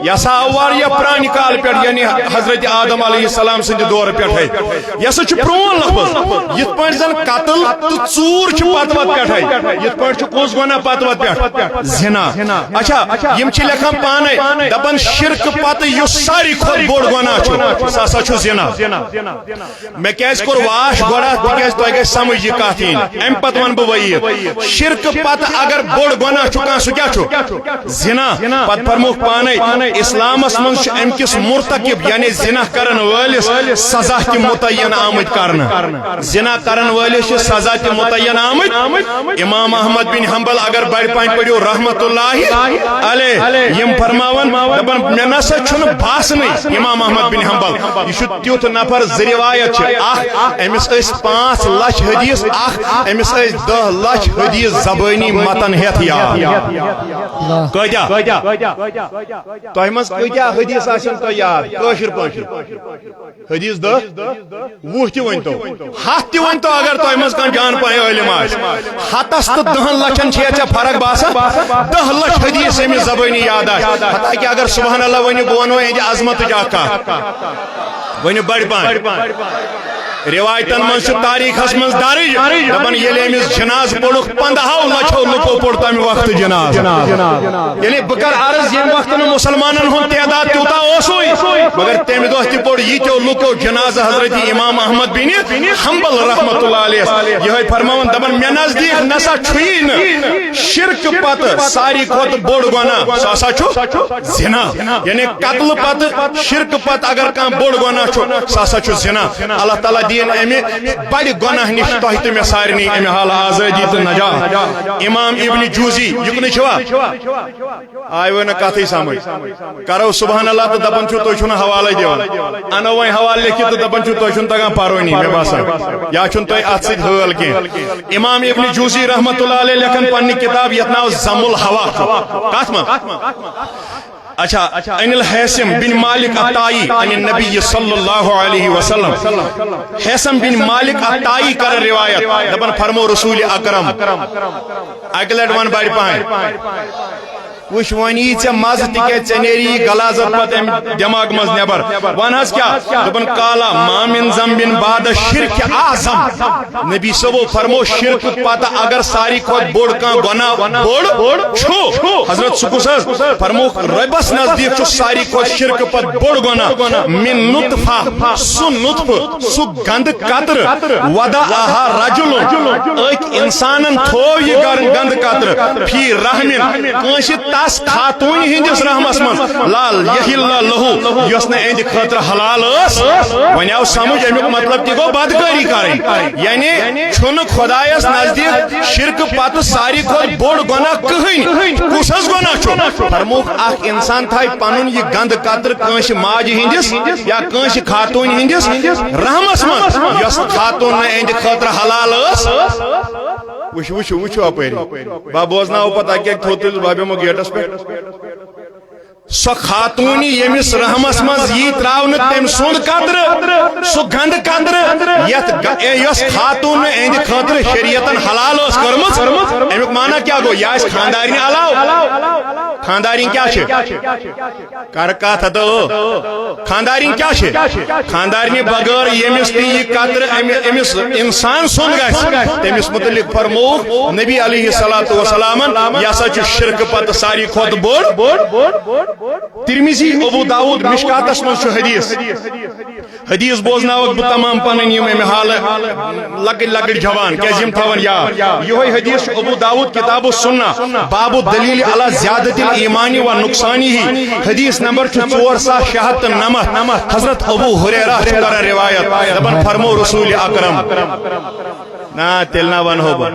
یہِ ہسا آو واریاہ پرانہِ کالہٕ پٮ۪ٹھ، یعنی حضرت آدم علیہ السلام سٕنٛدِ دورٕ پٮ۪ٹھے۔ یہِ ہسا چھُ پرون لفظ۔ یِتھ پٲٹھۍ زن قتل تہٕ ژوٗر چھِ پتہٕ وتہٕ پٮ۪ٹھے، یِتھ پٲٹھۍ چھُ کُس گۄناہ پتہٕ وتہٕ پٮ۪ٹھ؟ زِنا۔ اچھا، یِم چھِ لیکھان پانے، دپان، شرکہٕ پتہٕ یُس ساروی کھۄتہٕ بوٚڑ گۄناہ چھُ، سُہ ہسا چھُ زِنا۔ مےٚ کیازِ کوٚر واش گۄڈٕ اتھ؟ تِکیازِ تۄہہِ گژھِ سمجھ یہِ کتھ یِنۍ۔ امہِ پتہٕ ونہٕ بہٕ بعید۔ شرکہٕ پتہٕ اگر بوٚڑ گۄناہ چھُ کانٛہہ، سُہ کیٛاہ چھُ؟ زنا۔ پتہٕ فرمووُکھ پانے، اسلامس منٛز چھُ امہِ کِس مرتکب، یعنی زنا کرن وٲلِس، سزا تہِ متعین آمٕتۍ کرنہٕ۔ زنا کرن وٲلِس چھِ سزا تہِ متعین آمٕتۍ۔ امام احمد بن حنبل اگر بڑِ پانہِ پٔرِو رحمت اللہ علیہ، یِم فرماون، دپان، مےٚ نسا چھُنہٕ باسنٕے۔ امام احمد بن حنبل، یہِ چھُ تیُتھ نفر، زٕ روایت چھِ، اکھ أمِس ٲسۍ پانٛژھ لچھ حدیث، اکھ أمِس ٲسۍ دہ لچھ حدیث زبٲنی متن ہٮ۪تھ یاد۔ کۭتیاہ؟ تۄہہِ منٛز کۭتیاہ حدیث آسن تۄہہِ یاد کٲشِر پٲٹھۍ؟ حدیث دہ، وُہ تہِ ؤنۍتو، ہتھ تہِ ؤنۍتو، اگر تۄہہِ منٛز کانٛہہ جان پہن عٲلِم آسہِ۔ ہتس تہٕ دہن لچھن چھےٚ ژےٚ فرق باسان؟ دہ لچھ حدیث ییٚمِس زبٲنی یاد آسہِ۔ حتیٰ کہ اگر سبحان اللہ ؤنِو، بہٕ ونو یِہنٛدِ عظمتٕچ اکھ کتھ۔ ؤنِو بڑِ پہن۔ روایتن منٛز چھُ تاریخس منٛز درج، دپان ییٚلہِ أمِس جنازٕ پوٚرُکھ، پندہو لچھو لُکو پوٚر تمہِ وقتہٕ جنازٕ۔ یعنی بہٕ کرٕ عرض، ییٚمہِ وقتہٕ نہٕ مُسلمانن ہُنٛد تعداد تیوٗتاہ اوسُے، مگر تمہِ دۄہ تہِ پوٚر ییٖتیو لُکو جنازٕ حضرت امام احمد بن حنبل رحمت اللہ علیہ۔ یِہوٚے فرماوان، دپان، مےٚ نزدیٖک نسا چھُیی نہٕ شرکہٕ پتہٕ ساروی کھۄتہٕ بوٚڑ گۄناہ، سُہ ہسا چھُ زنا۔ یعنی قتلہٕ پتہٕ، شرکہٕ پتہٕ اگر کانٛہہ بوٚڑ گۄناہ چھُ، سُہ ہسا چھُ زنا۔ اللہ تعالیٰ دِیِن امہِ بڑِ گۄناہ نِش تۄہہِ تہٕ مےٚ سارنٕے امہِ حالہٕ آزٲدی تہٕ نجات۔ امام ابن جوزی، یُکنُے چھُوا؟ آیوٕ نہٕ کتھٕے سمجھ۔ کرو سبحان اللہ تہٕ دپان چھِو تُہۍ چھِو نہٕ حوالے دِوان۔ انو وۄنۍ حوالہٕ لیکھِتھ تہٕ دپان چھِو تُہۍ چھُو نہٕ تگان پرٲنی، مےٚ باسان۔ یا چھُو نہٕ تۄہہِ اتھ سۭتۍ حٲل کینٛہہ۔ امام ابن جوزی رحمت اللہ علیہ لیکھان پننہِ کتاب یتھ ناو ذم الہویٰ چھُ۔ کتھ منٛز؟ اچھا، عن الہیثم بن مالک الطائی عن النبی صلی اللہ علیہ وسلم۔ ہیثم بن مالک الطائی کرن روایت، دپان فرمو رسول اکرم۔ اکہِ لٹہِ ون بڑِ پہن۔ وٕچھ، وۄنۍ یی ژےٚ مزٕ، تِکیٛازِ ژےٚ نیری یہِ غلاظت پتہٕ امہِ دٮ۪ماغ منٛز نٮ۪بر۔ ون حظ کیٛاہ؟ دوٚپُن، قال ما من ذنب بعد الشرک اعظم۔ نبی صٲبو فرمو، شرک پتہٕ اگر ساروی کھۄتہٕ بوٚڑ کانٛہہ گۄناہ بوٚڑ چھُ، حضرت سُہ کُس حظ؟ فرموکھ، رۄبس نزدیٖک چھُ ساروی کھۄتہٕ شرک پتہٕ بوٚڑ گۄناہ من نطفہ، سُہ نطفہٕ، سُہ گنٛدٕ قطرٕ، وضعها رجل، أکۍ انسانن تھوو یہِ گر-، گنٛدٕ قطرٕ فی رحم، کٲنٛسہِ تس خاتوٗنہِ ہٕنٛدِس رحمس منٛز، لا یحل لہ، یۄس نہٕ اہنٛدِ خٲطرٕ حلال ٲس۔ وۄنۍ آو سمجھ، امیُک مطلب تہِ گوٚو بدکٲری کرٕنۍ۔ یعنی چھُنہٕ خۄدایس نزدیٖک شرکہٕ پتہٕ ساروی کھۄتہٕ بوٚڑ گۄناہ کٕہٕنۍ۔ کُس حظ گۄناہ چھُ؟ فرمووُکھ، اکھ انسان تھایہِ پنُن یہِ گنٛدٕ قطرٕ کٲنٛسہِ ماجہِ ہٕنٛدِس یا کٲنٛسہِ خاتوٗنہِ ہٕنٛدِس رحمس منٛز، یۄس خاتوٗن نہٕ اہنٛدِ خٲطرٕ حلال ٲس۔ وٕچھ، وٕچھِو، وٕچھِو اپٲری۔ بہٕ بوزناوو پتہٕ اکہِ اکہِ تھوٚد تُلِتھ، بہٕ بیٚہمو گیٹس پٮ۪ٹھ۔ سۄ خاتوٗنہِ ییٚمِس رحمس منٛز یی ترٛاونہٕ تٔمۍ سُنٛد قطرٕ، سُہ گنٛدٕ قطرٕ، یتھ گ-، اے، یۄس خاتوٗن نہٕ اہنٛدِ خٲطرٕ شریعتن حلال ٲس کٔرمٕژ، امیُک معنی کیٛاہ گوٚو؟ یہِ آسہِ خانٛدارنہِ علاوٕ۔ خانٛدارِنۍ کیٛاہ چھِ؟ کر کتھ ہتو۔ خانٛدارِنۍ کیٛاہ چھِ؟ خانٛدارنہِ بغٲر ییٚمِس تہِ یہِ قطرٕ أمہِ-، أمِس انسان سُنٛد گژھِ، تٔمِس متعلق فرمووُکھ نبی علیہ الصلوۃ والسلامن، یہِ ہسا چھُ شرکہٕ پتہٕ ساروی کھۄتہٕ بوٚڑ۔ ترمذی، ابو داؤد، مشکاتس منٛز چھُ حدیث۔ حدیث بوزناوکھ بہٕ تمام پنٕنۍ یِم امہِ حالہٕ لۄکٕٹۍ لۄکٕٹۍ جوان، کیازِ یِم تھاون یاد۔ یِہوٚے حدیث چھُ ابو داؤد کتاب السنہ، باب الدلیل علی زیادت الایمان و نقصانہ۔ حدیث نمبر چھُ ژور ساس شےٚ ہتھ تہٕ نَمَتھ۔ حضرت ابو ہریرہ چھُ کران روایت، دپان فرمو رسول اکرم۔ نا، تیٚلہِ نا ونہو بہٕ۔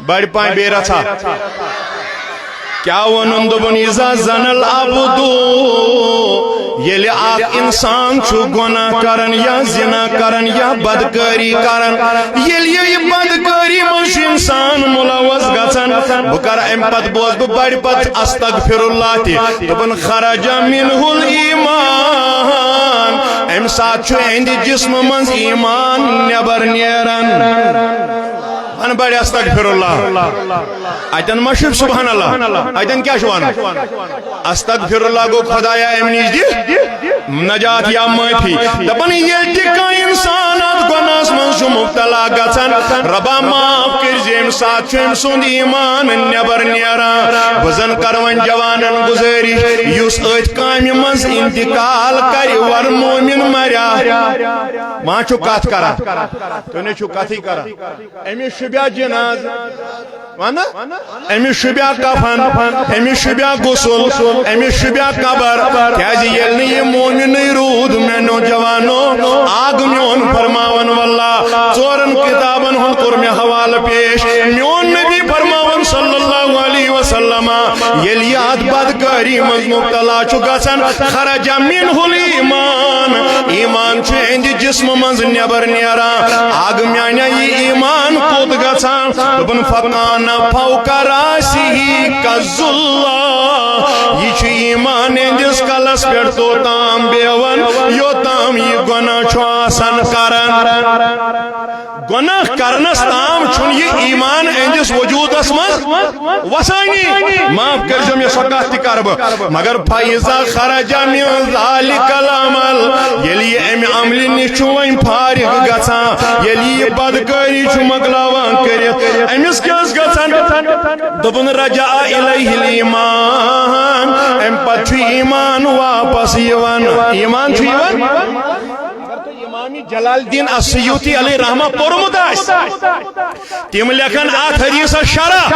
بڑِ پانٛژِ بیٚیہِ رژھا۔ کیٛاہ وَنُن؟ دوٚپُن، اذا زنى العبد، ییٚلہِ اکھ انسان چھُ گۄناہ کران یا زنا کران یا بدکٲری کران، ییٚلہِ یہِ بدکٲری منٛز چھُ انسان ملوث گژھان، بہٕ کرٕ اَمہِ پتہٕ، بوز بہٕ بڑِ پتہٕ استغفر اللہ تہِ۔ دوٚپُن، خرج منه الایمان، اَمہِ ساتہٕ چھُ اہنٛدِ جسمہٕ منٛز ایمان نٮ۪بر نیران۔ ون بڑِ استغفر اللہ۔ اتٮ۪ن ما چھُ سبحان اللہ؟ اتٮ۪ن کیٛاہ چھُ ونان؟ استغفر اللہ گوٚو خدایا امہِ نِش دِ نجات یا معٲفی۔ دپان ییٚلہِ تہِ کانٛہہ انسان اتھ گۄناہس منٛز چھُ مبتلا گژھان، رۄبا معاف کٔرۍ زِ اَمہِ ساتہٕ چھُ أمۍ سُنٛد ایمان نٮ۪بر نیران۔ بہٕ زن کرٕ وۄنۍ جوانن گزٲرِش، یُس أتھۍ کامہِ منٛز انتقال کرِ، ور مومن مریا۔ ما چھُ کتھ کران؟ تُہۍ نے چھِو کتھٕے کران۔ أمِس شوٗبیا جنازٕ؟ ونہٕ؟ أمِس شوٗبیا کفن، أمِس شوٗبیا غسل، أمِس شوٗبیا قبر۔ کیازِ ییٚلہِ نہٕ یہِ مومنٕے روٗد، میانیو جوانو، آگ میون فرماون واللہ، ژورن کتابن ہُنٛد کوٚر مےٚ حوالہٕ پیش۔ میون نبی فرماون صلی اللہ علیہ وسلم، ییٚلہِ یہِ اتھ بدکٲری منٛز مبتلا چھُ گژھان، خرج منہ الایمان، ایمان چھُ اہندِ جسمہٕ منٛز نٮ۪بر نیران۔ آگ میانیا، یہِ ایمان کوٚت گژھان؟ دوٚپُن، فکان فوق راسہ کالظلہ، یہِ چھُ ایمان اہندِس کلس پٮ۪ٹھ توتام بیہوان، یوتام یہِ گۄناہ چھُ آسان کران۔ گۄناہ کرنس تام چھُنہٕ یہِ ایمان اہندِس وجودس منٛز وسانی۔ معاف کٔرۍزیو مےٚ سۄ کتھ تہِ کرٕ بہٕ، مگر فاذا خرج من ذلک العمل، ییٚلہِ یہِ امہِ عملہِ نِش چھُ وۄنۍ فارغ گژھان، ییٚلہِ یہِ بدکٲری چھُ مۄکلاوان کٔرِتھ، أمِس کیٛاہ اوس گژھان؟ دوٚپُن، رجع الیہ الایمان، امہِ پتہٕ چھُ ایمان واپس یِوان۔ ایمان چھُ یِوان؟ اگر تُہۍ امام جلال الدین السیوطی علیہ رحمہ پوٚرمُت آسہِ، تِم لیکھن اتھ حدیثس شرح،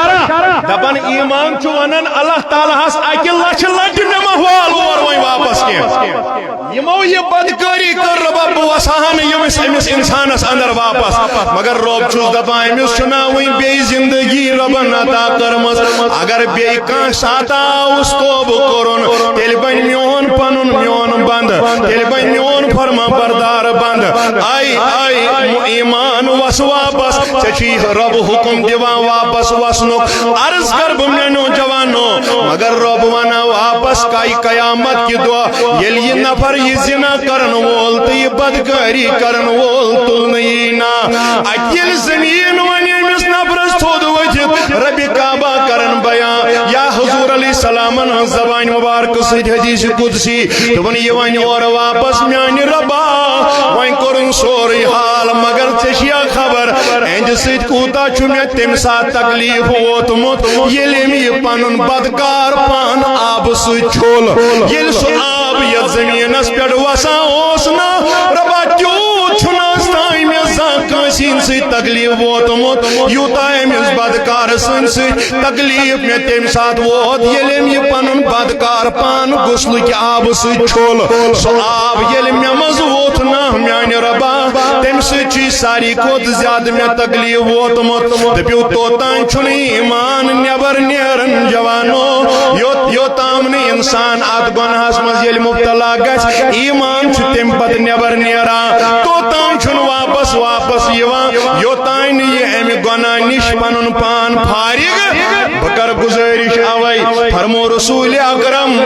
دپان، ایمان چھُ ونان اللہ تعالیٰ ہس اکہِ لچھِ لٹہِ مےٚ مہ وال اور وۄنۍ واپس کینٛہہ۔ یِمو یہِ بدکٲری کٔر، رۄبا، بہٕ وسہٕ ہا نہٕ ییٚمِس، أمِس انسانس اندر واپس۔ مگر رۄب چھُس دپان، أمِس چھُنہ وۄنۍ بیٚیہِ زندگی رۄبن عطا کٔرمٕژ۔ اگر بیٚیہِ کانٛہہ ساتہٕ آوُس توبہٕ کوٚرُن، تیٚلہِ بنہِ میون پنُن میون بندٕ، تیٚلہِ بنہِ میون فرما بردار بندٕ۔ اے، اے، ایمان وس واپس، ژےٚ چھُے رۄب حکم دِوان واپس وسنُک۔ عرض کر بہٕ میانیو جوانو، مگر رۄب ونان واپس کاے قیامت کہِ دۄہ، ییٚلہِ یہِ نفر یہِ زنا کرن وول تہٕ یہِ بدکٲری کرن وول تُلنہٕ یی نا۔ اتہِ ییٚلہِ زمین ونہِ أمِس نفرس تھوٚد ؤتھِتھ، ربِ کعبہ کرن بیان، یا حضور علیہ السلامن ہٕنٛز زبانہِ مبارکہٕ سۭتۍ حدیث قدسی، دوٚپُن، یہِ وۄنۍ اورٕ واپس میانہِ رۄبا، وۄنۍ کوٚرُن سورُے حال، مگر ژےٚ چھیا خبر، اہندِ سۭتۍ کوٗتاہ چھُ مےٚ تمہِ ساتہٕ تکلیف ووتمُت، ییٚلہِ أمۍ یہِ پنُن بدکار پان آبہٕ سۭتۍ چھوٚل، ییٚلہِ سُہ آب یتھ زمینس پٮ۪ٹھ وسان اوس نا، رۄبا، تیوٗت چھُنہٕ از تام مےٚ زانٛہہ کٲنٛسہِ ہٕنٛدِ سۭتۍ تکلیف ووتمُت، یوٗتاہ أمِس بدکار سٕنٛدِ سۭتۍ تکلیف مےٚ تمہِ ساتہٕ ووت، ییٚلہِ أمۍ یہِ پنُن بدکار پان غسلٕکہِ آبہٕ سۭتۍ چھوٚل۔ سُہ آب ییٚلہِ مےٚ منٛز ووٚتھ نا، میانہِ رۄبا، تمہِ سۭتۍ چھُ یہِ ساروی کھۄتہٕ زیادٕ مےٚ تکلیف ووتمُت۔ دٔپِو، توتام چھُنہٕ ایمان نٮ۪بر نیران، جوانو۔ یوٚت، یوٚتام نہٕ انسان اتھ گۄناہس منٛز ییٚلہِ مبتلا گژھِ، ایمان چھُ تمہِ پتہٕ نٮ۪بر نیران، توتام چھُنہٕ واپس، واپس یِوان، یوٚتام نہٕ یہِ امہِ گۄناہ نِش پنُن پان فارغ۔ بہٕ کرٕ گزٲرِش اوے، فرمو رسول اکرم۔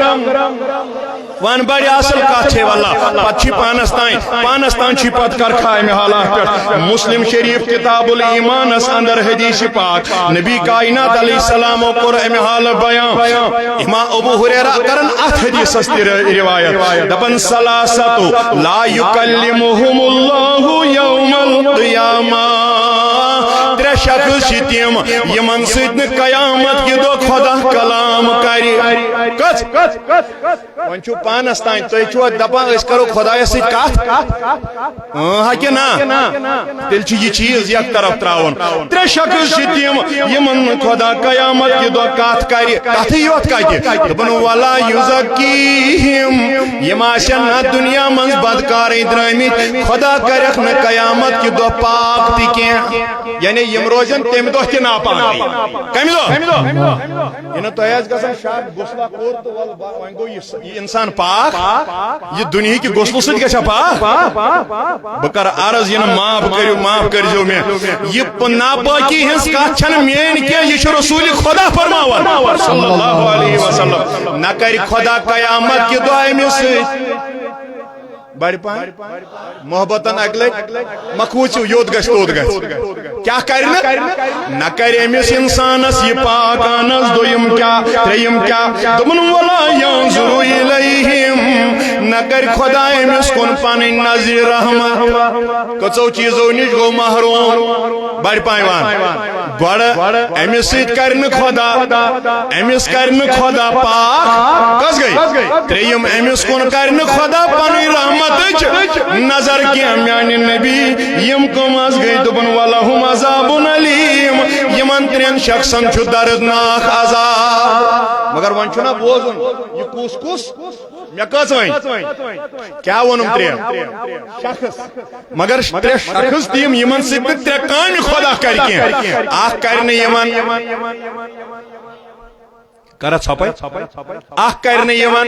ون بڑِ اصل کتھ چھے واللہ، پتہٕ چھی پانس تام، پانس تام چھی پتہٕ کر کھا امہِ حالات پٮ۪ٹھ۔ مسلم شریف کتاب الایمانس اندر حدیث پاک، نبی کائنات علیہ السلامو کوٚر امہِ حالہٕ بیان۔ امام ابو ہریرہ کرن اتھ حدیثس تہِ ر-، روایت۔ دپان، ثلاثة لا يكلمهم الله يوم القيامة۔ ترٛےٚ شخص چھِ تِم، یِمن سۭتۍ نہٕ قیامت کہِ دۄہ خدا کلام کرِ۔ کتھ؟ وۄنۍ چھُو پانس تام، تُہۍ چھُوا دپان أسۍ کرو خدایس سۭتۍ کتھ؟ اۭں ہا کِنہٕ نہ؟ تیٚلہِ چھُ یہِ چیٖز یک طرف تراوُن۔ ترٛےٚ شخص چھِ تِم، یِمن نہٕ خدا قیامت کہِ دۄہ کتھ کرِ، کتھٕے یوت کتہِ۔ دوٚپُن، ولا یزکیہم، یِم آسن نہ دُنیا منٛز بدکارٕے درٲمٕتۍ، خدا کرکھ نہٕ قیامت کہِ دۄہ پاک تہِ کینٛہہ۔ یعنی یِم روزن تمہِ دۄہ تہِ ناپاکٕے۔ کمہِ دۄہ؟ یہِ نہٕ تۄہہِ آسہِ گژھان شک، غسلہ کوٚر تہٕ وَلہٕ با-، وۄنۍ گوٚو یہِ س-، یہِ انسان پاک، یہِ دُنہِکہِ غسلہٕ سۭتۍ گژھِ ہا پاک۔ بہٕ کرٕ عرض، یہِ نہٕ معاف کٔرِو، معاف کٔرۍزیو مےٚ۔ یہِ پ-، ناپٲکی ہٕنٛز کتھ چھنہٕ میٲنۍ کینٛہہ، یہِ چھُ رسول خدا فرماوان صلی اللہ علیہ وسلم۔ نہ کرِ خدا قیامت کہِ دۄہ أمِس سۭتۍ۔ بڑِ پہن۔ محبتن اکہِ لٹہِ مہ کھوٗژِو، یوٚت گژھِ توٚت گژھِ۔ کیٛاہ کرِ نہٕ؟ نہ کرِ أمِس انسانس یہِ پاک انس، دوٚیِم کیٛاہ، ترٛیٚیِم کیٛاہ؟ دوٚپُن، ولا ینظر الیہم، نہ کرِ خۄدا أمِس کُن پنٕنۍ نظرِ رحمت۔ کٔژو چیٖزو نِش گوٚو محروم؟ بڑِ پایوان۔ گۄڈٕ أمِس سۭتۍ کرِ نہٕ خۄدا، أمِس کرِ نہٕ خۄدا پاک۔ کٔژ گٔے؟ ترٛیٚیِم، أمِس کُن کرِ نہٕ خۄدا پنٕنۍ رحمتٕچ نظر کینٛہہ۔ میانہِ نبی، یِم کٕم حظ گٔے؟ دوٚپُن، "ولہم عذاب الیم"، یِمن ترٛٮ۪ن شخصن چھُ دردناک عذاب۔ مگر وۄنۍ چھُنہ بوزُن، یہِ کُس کُس؟ مےٚ کٔژ وۄنۍ؟ کیٛاہ ووٚنُم؟ ترٛےٚ شخص۔ مگر ترٛےٚ شخص تہِ یِم، یِمن سۭتۍ نہٕ ترٛےٚ کامہِ خۄدا کرِ کینٛہہ۔ اکھ کرِ نہٕ یِمن، کرا ژھۄپے، اکھ کرِ نہٕ یِمن،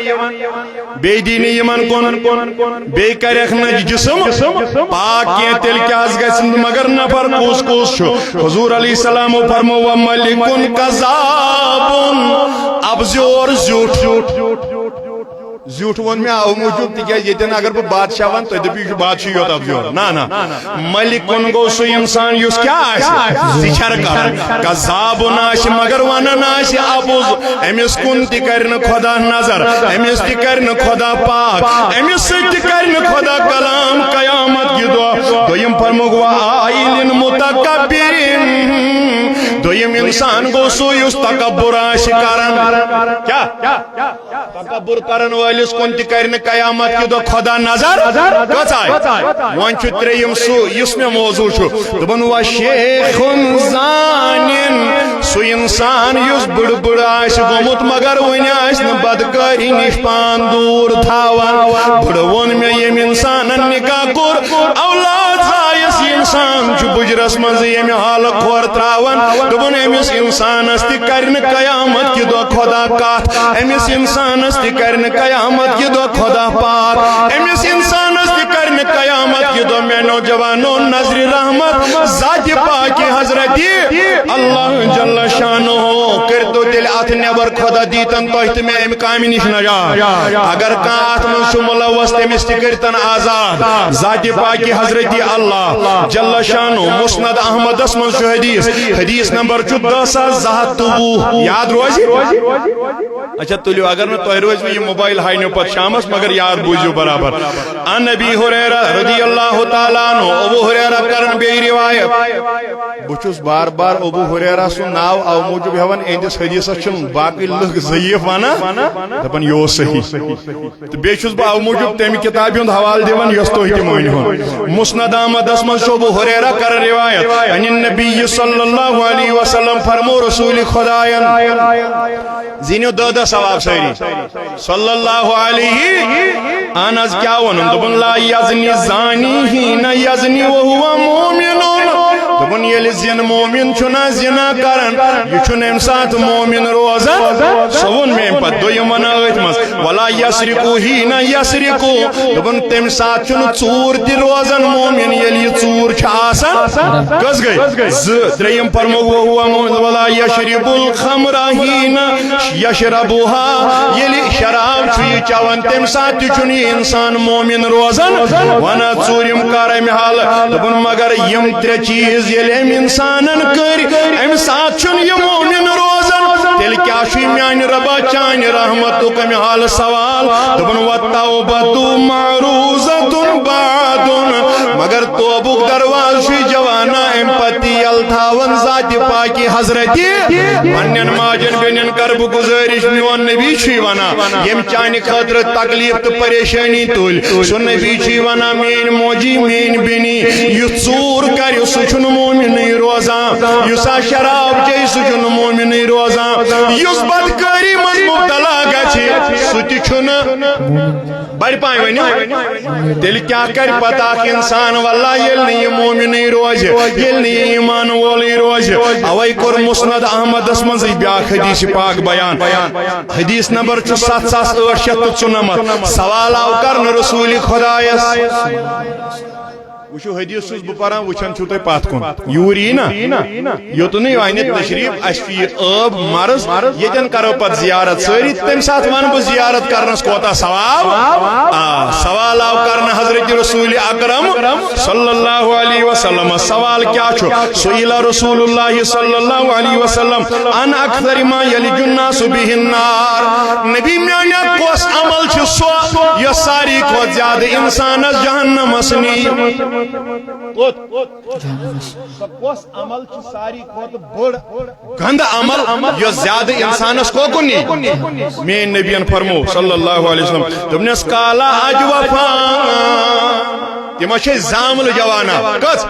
بیٚیہِ دی نہٕ یِمن کُن، بیٚیہِ کرٮ۪کھ نہٕ جسم پاک کینٛہہ۔ تیٚلہِ کیٛاہ حظ گژھِ؟ مگر نفر کُس کُس چھُ؟ حضور علیہ السلام فرمو، "وملک کذاب"، ابزیور زیُٹھ۔ زیوٗٹھ ووٚن مےٚ اَوٕ موٗجوٗب، تِکیٛازِ ییٚتٮ۪ن اگر بہٕ بادشاہ وَنہٕ، تُہۍ دٔپِو، "یہِ چھُ بادشاہٕے یوت اَپزیور۔" نہ، نہ۔ ملکُن گوٚو سُہ اِنسان یُس کیٛاہ آسہِ؟ سِچھر کَران۔ کذابُن آسہِ، مگر وَنان آسہِ اَپُز۔ أمِس کُن تہِ کَرِ نہٕ خۄدا نظر، أمِس تہِ کَرِ نہٕ خۄدا پاک، أمِس سۭتۍ تہِ کَرِ نہٕ خۄدا کلام قیامت کہِ دۄہ۔ دوٚیِم فرمووُکھ، "وعائل متکبرین۔" دوٚیِم اِنسان گوٚو سُہ یُس تکبر آسہِ کَران۔ کیٛاہ؟ تکبر کرن وٲلِس کُن تہِ کرِ نہٕ قیامت کہِ دۄہ خۄدا نظر۔ کٔژ آیہِ؟ وۄنۍ چھُ ترٛیٚیِم سُہ یُس مےٚ موضوع چھُ۔ دوٚپُن، "وشیخ زانن"، سُہ اِنسان یُس بٕڑٕ بٕڑٕ آسہِ گوٚمُت مگر وُنہِ آسہِ نہٕ بدکٲری نِش پان دوٗر تھاوان۔ بٕڑٕ ووٚن مےٚ، ییٚمۍ اِنسانن نکاح کوٚر، اولاد زایس، یہِ اِنسان چھُ بُجرس منٛز ییٚمہِ حالہٕ کھۄر ترٛاوان۔ دوٚپُن، أمِس اِنسانس تہِ کرِ نہٕ قیامت کہِ دۄہ خۄدا کتھ۔ أمِس اِنسانس تہِ کرِ نہٕ قیامت کہِ دۄہ خۄدا پاک۔ أمِس اِنسانس تہِ کرِ نہٕ قیامت کہِ دۄہ، میانیو جوانو، نظرِ رحمت ذاتِ پاکِ حضرتِ اللہ جل شانہ۔ کٔرۍتو تیٚلہِ اتھ نٮ۪بر، خۄدا دیٖتن تۄہہِ تہٕ مےٚ امہِ کامہِ نِش نجات۔ اگر کانٛہہ اتھ منٛز چھُ مُلوث، تٔمِس تہِ کٔرۍتن آزاد۔ ذاتِ پاکِ حضرتِ اللہ جل شانہ، مسند احمدس منٛز چھُ حدیث، حدیث نمبر چھُ دہ ساس زٕ ہتھ تہٕ وُہ۔ یاد روزِ؟ اچھا، تُلِو، اگر نہٕ تۄہہِ روزِوٕ یہِ موبایل، ہاینیو پتہٕ شامس، مگر یاد بوٗزِو برابر۔ عن ابی ہریرہ رضی اللہ تعالیٰ عنہ، ابو ہریرہ کرن بیٚیہِ روایت۔ بہٕ چھُس بار بار ابو ہریرہ سُنٛد ناو اَوٕ موٗجوٗب ہٮ۪وان، اِہِنٛدِس حدیثس چھِ باقٕے لُکھ ضعیف ونان، دپان، "یہِ اوس صحیح۔" تہٕ بیٚیہِ چھُس بہٕ اَوٕ موٗجوٗب تَمہِ کِتابہِ ہُنٛد حوالہٕ دِوان، یۄس تُہۍ تہِ مٲنِو۔ مسند احمدس منٛز چھُ ابو ہریرہ کران روایت، عن النبی صلی اللہ علیہ وسلم، فرمو رسول خداین، زیٖنِو دہ دہ ثواب سٲری۔ صلی اللہ علیہ، اہن حظ، کیٛاہ ووٚنُن؟ دوٚپُن، "لا یزنی زانی حین یزنی وہو مومنون۔" دوٚپُن، ییٚلہِ زِن مومِن چھُنہ زِنا کران، یہِ چھُنہٕ اَمہِ ساتہٕ مومِن روزان۔ سُہ ووٚن مےٚ اَمہِ پتہٕ، دوٚیِم وَنان أتھۍ منٛز، "ولا یسرقو حین یسرقو۔" دوٚپُن، تَمہِ ساتہٕ چھُنہٕ ژوٗر تہِ روزان مومِن، ییٚلہِ یہِ ژوٗر چھُ آسان۔ کٔژ گٔے؟ زٕ۔ ترٛیٚیِم فرموو، "وہو مو-، ولا یشرب الخمر حین یشربها۔" ییٚلہِ شراب چھُ یہِ چٮ۪وان، تَمہِ ساتہٕ تہِ چھُنہٕ یہِ اِنسان مومِن روزان۔ وَنان ژوٗرِم کَر اَمہِ حالہٕ۔ دوٚپُن، مگر یِم ترٛےٚ چیٖز ییٚلہِ أمۍ اِنسانَن کٔرۍ، اَمہِ ساتہٕ چھُنہٕ یہِ مومِن روزان۔ تیٚلہِ کیٛاہ چھُے میٛانہِ رۄبا چانہِ رحمتُک اَمہِ حالہٕ سوال؟ دوٚپُن، "وَالتَّوْبَةُ مَعْرُوضَةٌ بَعْدُ۔" مگر توبُک دروازٕ چھُے جوانا اَمہِ پتہٕ تہِ یَلہٕ تھاوان ذاتِ پاکِ حضرتِ۔ پننٮ۪ن ماجن بیٚنٮ۪ن کر بہٕ گُزٲرِش، میون نبی چھُے ونان، ییٚمۍ چانہِ خٲطرٕ تکلیف تہٕ پریشٲنی تُلۍ، سُہ نبی چھُے ونان، میٲنۍ موجی، میٲنۍ بیٚنی، یُس ژوٗر کرِ، سُہ چھُنہٕ مومنٕے روزان، یُس آ شراب چیٚیہِ، سُہ چھُنہٕ مومنٕے روزان، یُس بدکٲری منٛز مبتلا گژھِ، سُہ تہِ چھُنہٕ۔ بڑِ پایہِ ؤنِو۔ تیٚلہِ کیٛاہ کرِ پتہٕ اکھ انسان؟ واللہ، ییٚلہِ نہٕ یہِ مومنٕے روزِ، ییٚلہِ نہٕ یہِ ایمان وولٕے روزِ۔ اوے کوٚر مسند احمدس منٛزٕے بیٛاکھ حدیث پاک بیان۔ حدیث نمبر چھُ ستھ ساس ٲٹھ شیٚتھ تہٕ ژُنمتھ۔ سوال آو کرنہٕ رسول خدایس۔ وٕچھِو، حدیث چھُس بہٕ پران، وٕچھان چھِو تُہۍ پتھ کُن۔ یوٗرۍ یی نا؟ یوٚتُنٕے اَنہِ تشریف، اَسہِ چھُ یہِ ٲب مرض، ییٚتٮ۪ن کرو پتہٕ زیارت سٲری۔ تَمہِ ساتہٕ وَنہٕ بہٕ زیارت کرنس کوتاہ ثواب۔ آ، سوال آو کرنہٕ حضرت رسول اکرم صلی اللہ علیہ وسلم۔ سوال کیٛاہ چھُ؟ سئل رسول اللہ صلی اللہ علیہ وسلم عن اکثر ما یلج الناس بہ النار۔ نبی میانیا، کۄس عمل چھُ سُہ یۄس ساروی کھۄتہٕ زیادٕ انسانس جہنمس نی۔ کوٚت؟ جہنمس۔ سۄ کۄس عمل چھِ ساروی کھۄتہٕ بٔڑ گنٛدٕ عمل یۄس زیادٕ انسانس کوکُن نی؟ میٲنۍ نبین فرمو صلی اللہ علیہ وسلم، دوٚپنس، کالا اجوفا۔ تِم چھِ زاملہٕ جوانا۔ کٔژ؟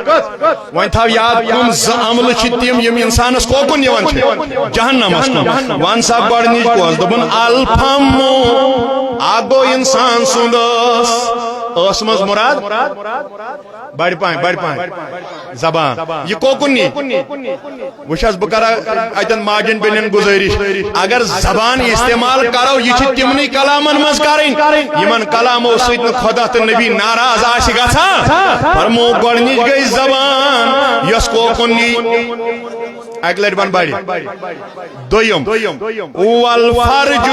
وۄنۍ تھاو یاد، کٕم زٕ عملہٕ چھِ تِم، یِم انسانس کوکُن نِوان چھِ؟ جہنمس کُن۔ وَن سا گۄڈٕنِچ کۄس؟ دوٚپُن، الفم۔ اکھ گوٚو انسان سُنٛد ٲس۔ ٲس منٛز مراد؟ بڑِ پاے، بڑِ پاے۔ زبان۔ یہِ کوکُن نی؟ وٕچھ حظ، بہٕ کرٕ اتٮ۪ن ماجن بیٚنٮ۪ن گُزٲرِش، اگر زبان استعمال کرو، یہِ چھِ تِمنٕے کلامن منٛز کرٕنۍ، یِمن کلامو سۭتۍ نہٕ خۄدا تہٕ نبی ناراض آسہِ گژھان۔ فرمو، گۄڈٕنِچ گٔے زبان، یۄس کوکُن نی۔ اکہِ لٹہِ ون بڑِ۔ دوٚیِم، والفرج،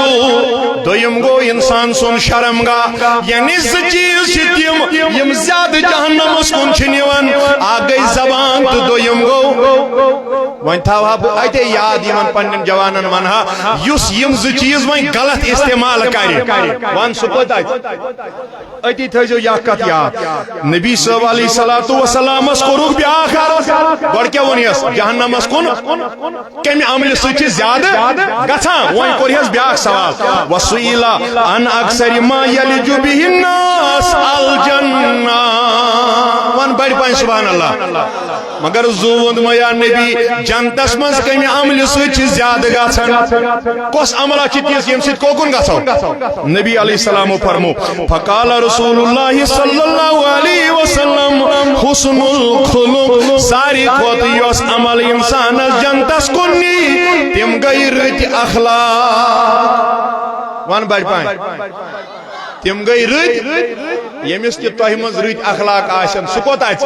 دوٚیِم گوٚو انسان سُنٛد شرمگاہ۔ یعنی زٕ چیٖز چھِ تِم، یِم زیادٕ جہنمس کُن چھِ نِوان۔ اکھ گٔے زبان تہٕ دوٚیِم گوٚو، وۄنۍ تھاوہا بہٕ اتے یاد یِمن پننٮ۪ن جوانن، ونہا، یُس یِم زٕ چیٖز وۄنۍ غلط استعمال کرِ، ون سُہ کوٚت اَژِ؟ أتی تھٲیزیو یہِ اکھ کتھ یاد، نبی صٲب علیہ الصلوۃ والسلامس کوٚرُکھ بیٛاکھ عرض۔ گۄڈٕ کیٛاہ ووٚن یَس؟ جہنمس کُن کمہِ عملہِ سۭتۍ چھِ زیادٕ گژھان؟ وۄنۍ کوٚر یَس بیٛاکھ سوال، وسئل عن اکثر ما یلج بہ الناس الجنہ۔ ون بڑِ پاے سبحان اللہ۔ مگر زو ووٚن مےٚ، یا نبی، جنتس منٛز کمہِ عملہِ سۭتۍ چھِ زیادٕ گژھان؟ کۄس عملہ چھِ تِژھ ییٚمہِ سۭتۍ کوکُن گژھو؟ نبی علیہ السلامو فرمو، فقال رسول اللہ صلی اللہ علیہ وسلم، حسن الخلق، ساروی کھۄتہٕ یۄس عمل انسانس جنتس کُن نی، تِم گٔے رٕتۍ اخلاق۔ ون بڑِ پاے۔ تِم گٔے رٕتۍ، ییٚمِس تہِ تۄہہِ منٛز رٕتۍ اخلاق آسن، سُہ کوٚت اَژِ؟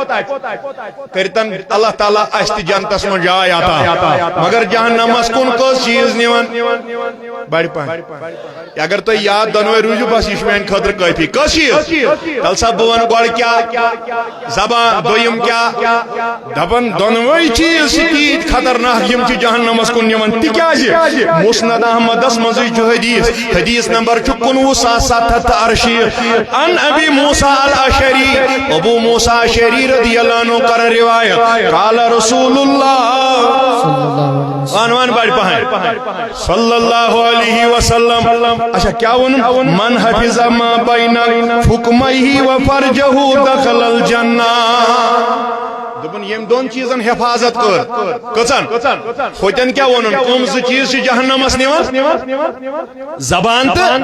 کٔرتن اللہ تعالیٰ اَسہِ تہِ جنتس منٛز جاے عطا۔ مگر جہنمس کُن کٔژ چیٖز نِوان؟ بڑِ پاے۔ اگر تُہۍ یاد دۄنوَے روٗزِو، بس یہِ چھُ میانہِ خٲطرٕ کٲفی۔ کٔژ چیٖز؟ تیٚلہِ سا بہٕ وَنہٕ گۄڈٕ کیٛاہ؟ زبان، دوٚیِم کیٛاہ؟ دپان دۄنوَے چیٖز چھِ تیٖتۍ خطرناک، یِم چھِ جہنمس کُن نِوان۔ تِکیٛازِ؟ مسند احمدس منٛزٕے چھُ حدیث، حدیث نمبر چھُ کُنوُہ ساس ستھ ہتھ تہٕ ارشیٖتھ۔ عن ابی موسیٰ الاشعری، ابو موسیٰ اشعری رضی اللہ عنہ کران روایت، قال رسول اللہ، وان وان بڑِ پہن۔ صلی اللہ علیہ وسلم۔ اچھا، کیا ووٚنُن؟ من حفظ ما بین فکمہ و فرجہ دخل الجنہ۔ دوٚپُن، ییٚمۍ دۄن چیٖزن حفاظت کٔر۔ کٔژن؟ ہوٚتٮ۪ن کیا ووٚنُن؟ کٕم زٕ چیٖز چھِ جہنمس نِوان؟ زبان تہٕ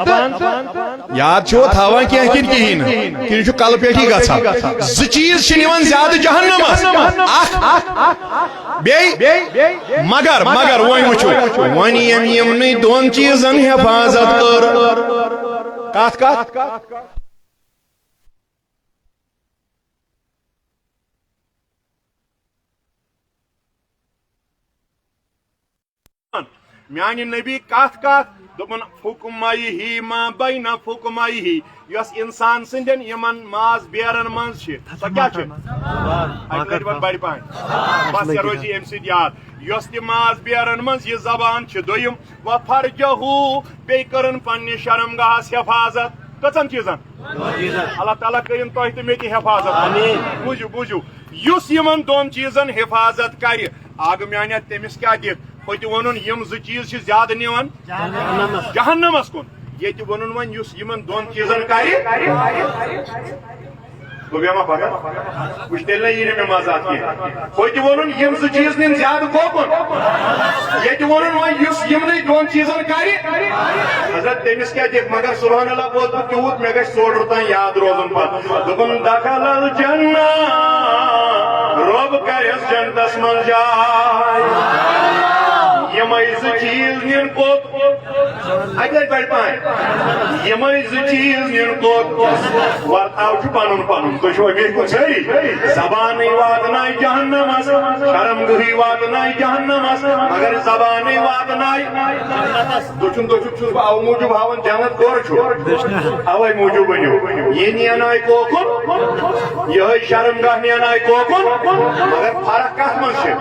یاد چھُوا تھاوان کینٛہہ کِنہٕ کِہیٖنۍ نہٕ؟ کِنہٕ چھُ کلہٕ پیٹھی گژھان؟ زٕ چیٖز چھِ نِوان زیادٕ جہنمس۔ اکھ بیٚیہِ، مگر، مگر وۄنۍ وٕچھو، وۄنۍ ییٚمۍ یِمنٕے دۄن چیٖزن حفاظت کٔر۔ کتھ کتھ؟ میانہِ نبی کتھ کتھ؟ دوٚپُن، فکمہ ما بین فکمہ، یۄس انسان سٕنٛدٮ۪ن یِمن ماز بیرن منٛز چھِ، سۄ کیٛاہ چھِ؟ اکہِ لٹہِ وَن بڑِ پہن۔ بس، ژےٚ روزی امہِ سۭتۍ یاد۔ یۄس تہِ ماز بیرن منٛز یہِ زبان چھِ، دوٚیِم، و فرجہ، بیٚیہِ کٔرٕن پننہِ شرمگاہس حفاظت۔ کٔژن چیٖزن؟ اللہ تعالیٰ کٔرِن تۄہہِ تہٕ مےٚ تہِ حفاظت۔ آمین۔ بوٗزِو، بوٗزِو، یُس یِمن دۄن چیٖزن حفاظت کرِ، اکھ میانہِ، تٔمِس کیٛاہ دِکھ؟ ہوٚتہِ ووٚنُن، یِم زٕ چیٖز چھِ زیادٕ نِوان جہنمس۔ جہنمس کُن۔ ییٚتہِ ووٚنُن وۄنۍ، یُس یِمن دۄن چیٖزن کرِ، گوٚو مےٚ ما پتہ؟ وٕچھ، تیٚلہِ نہ یی نہٕ مےٚ مزٕ اتھ کینٛہہ۔ ہوٚتہِ ووٚنُن، یِم زٕ چیٖز نِن زیادٕ کوکُن۔ ییٚتہِ ووٚنُن وۄنۍ، یُس یِمنٕے دۄن چیٖزن کرِ، حضرت، تٔمِس کیٛاہ دِکھ؟ مگر سبحان اللہ، بہٕ اوسُس بہٕ تیوٗت، مےٚ گژھِ سورٕ تام یاد روزُن پتہٕ۔ دوٚپُن، دخل الجنہ، رۄب کرٮ۪س جنتس منٛز جاے۔ یِمے زٕ چیٖز نِن کوٚت؟ اَتہِ لَگہِ بَڑِ پَہَن۔ یِمَے زٕ چیٖز نِن کوٚت؟ وَرتاو چھُ پَنُن پَنُن۔ تُہۍ چھِو أمیٖر کُن سٲری؟ زبانٕے واتنایہِ جہنمَس، شرم گٔہی واتنایہِ جہنمَس، مگر زبانٕے واتنایہِ۔ دٔچھُن دٔچھُن چھُس بہٕ اَوٕ موٗجوٗب ہاوان جنت کورٕ چھُ۔ اَوَے موٗجوٗب ؤنِو۔ یہِ نینایہِ کوکُن، یِہوٚے شرم گاہ نینایہِ کوکُن، مگر فرق کَتھ منٛز چھِ؟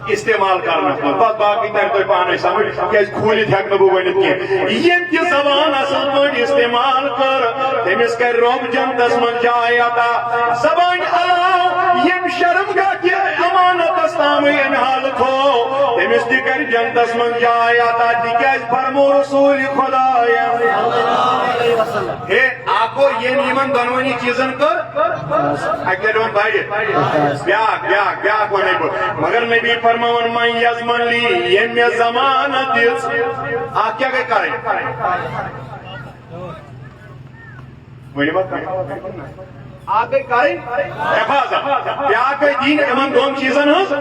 استعمال کرنس منٛز۔ بس باقٕے ترِ تۄہہِ پانے سمجھ، کیازِ کھوٗلِتھ ہٮ۪کہٕ نہٕ بہٕ ؤنِتھ کینٛہہ۔ ییٚمۍ تہِ زبان اصل پٲٹھۍ استعمال کٔر، تٔمِس کرِ رۄب جنتس منٛز جاے عطا۔ زبانہِ علاوٕ ییٚمۍ شرمگاہ کہِ امانتس تامٕے امہِ حالہٕ تھوو، تٔمِس تہِ کرِ جنتس منٛز جاے عطا، تِکیازِ فرموو رسول خدایَن۔ ہے، اکھ گوٚو ییٚمۍ یِمن دۄنوٕنی چیٖزن کٔر اکہِ لٹہِ وۄنۍ بڑِ۔ بیاکھ، بیاکھ، بیاکھ ونے بہٕ۔ مگر نبی فرماوان، "من یضمن لی"، ییٚمۍ مےٚ ضمانت دِژ۔ اکھ کیٛاہ گٔے کرٕنۍ؟ ؤنِو وۄنۍ۔ اکھ گٔے کرٕنۍ حفاظت، بیاکھ گٔے دِنۍ یِمن دۄن چیٖزن ہٕنٛز۔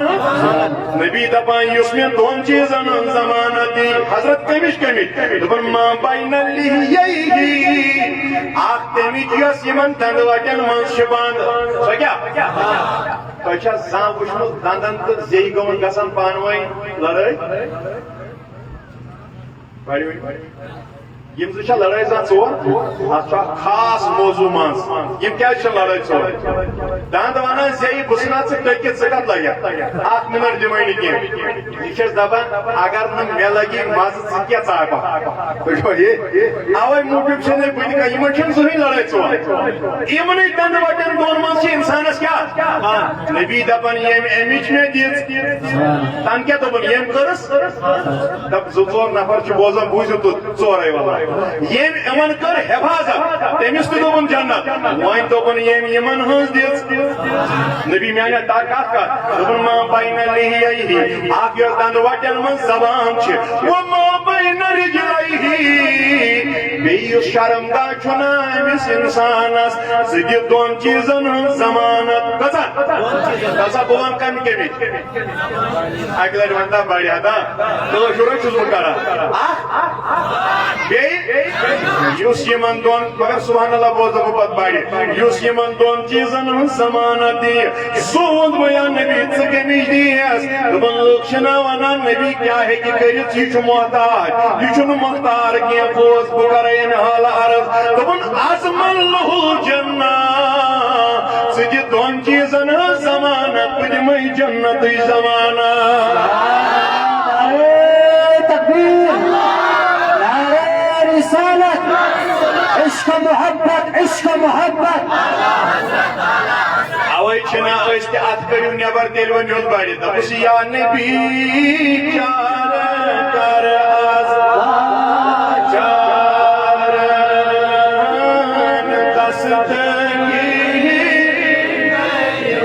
نبی دپان، یُس مےٚ دۄن چیٖزن ہٕنٛز ضمانت دی، حضرت کمِچ کمِچ؟ دوٚپُن، ما بین لحییہ، اکھ تمِچ یۄس یِمن دندٕ وٹٮ۪ن منٛز چھِ بنٛد۔ سۄ کیٛاہ؟ تۄہہِ چھا زانٛہہ وٕچھمُت دندن تہٕ زیٚیہِ گٲنٛٹھ گژھان پانہٕ ؤنۍ لڑٲے؟ پٔرِو۔ یِم زٕ چھا لڑٲے زانٛہہ ژور؟ اتھ چھُ اکھ خاص موضوع منٛز۔ یِم کیٛازِ چھِ لڑٲے ژور؟ دند ونان زیٚیہِ، بہٕ ژھٕنہٕ ژٕ ٹٔکِتھ، ژٕ کتھ لگکھ؟ اکھ منٹ دِمے نہٕ کینٛہہ۔ یہِ چھَس دپان، اگر نہٕ مےٚ لگی مزٕ، ژٕ کیٛاہ ژاپکھ؟ تُہۍ چھِوا یہِ؟ اوے موٗجوٗب چھِنہٕ بہٕ تہِ کانٛہہ، یِمن چھِنہٕ زٕہٕنۍ لڑٲے ژور۔ یِمنٕے دندٕ وٹٮ۪ن دۄن منٛز چھِ انسانس کیٛاہ؟ نبی دپان، ییٚمۍ امِچ مےٚ دِژ، تٔمۍ کیٛاہ دوٚپُن؟ ییٚمۍ کٔرٕس۔ دپ، زٕ ژور نفر چھِ بوزان، بوٗزِو تُہۍ ژورے ولا۔ ییٚمۍ یِمن کٔر حفاظت، تٔمِس تہِ دوٚپُن جنت۔ وۄنۍ دوٚپُن، ییٚمۍ یِمن ہٕنٛز دِژ۔ نبی میانہِ تا کتھ کتھ؟ دوٚپُن، ما بین لحییہ، اکھ یۄس دندٕ وٹٮ۪ن منٛز زبان چھِ، و ما بین رجلیہ، بیٚیہِ یُس شرمگاہ چھُنہ أمِس انسانس، ژٕ دِ دۄن چیٖزن ہٕنٛز ضمانت۔ کٔژن؟ کٔژن؟ بہٕ وَنہٕ کمہِ کمِچ۔ اکہِ لٹہِ ونتا بڑِ ہتا، کٲشُر چھُس بہٕ کران۔ اکھ، بیٚیہِ یُس یِمن دۄن، مگر سبحان اللہ بوزو بہٕ پتہٕ بڑِ، یُس یِمن دۄن چیٖزن ہٕنٛز ضمانت دِیہِ، سُہ ووٚن بہٕ، یا نبی، ژٕ کمِچ دِیَس؟ دوٚپُن، لُکھ چھِنہ ونان، نبی کیٛاہ ہیٚکہِ کٔرِتھ؟ یہِ چھُ محتاج، یہِ چھُنہٕ مختار کینٛہہ۔ بوز، بہٕ کرے امہِ حالہٕ عرض۔ دوٚپُن، اضمن لہ الجنہ، ژٕ دِ دۄن چیٖزن ہٕنٛز ضمانت، بہٕ دِمے جنتٕچ ضمانت۔ نعرہ تکبیر، نعرہ رسالت، عشق محبت، عشق محبت۔ اوے چھِنہ أسۍ تہِ اتھ کٔرِو نٮ۪بر تیٚلہِ ؤنِو بڑِ۔ دوٚپُس، یا نبی، چار کر از چار دستگیر۔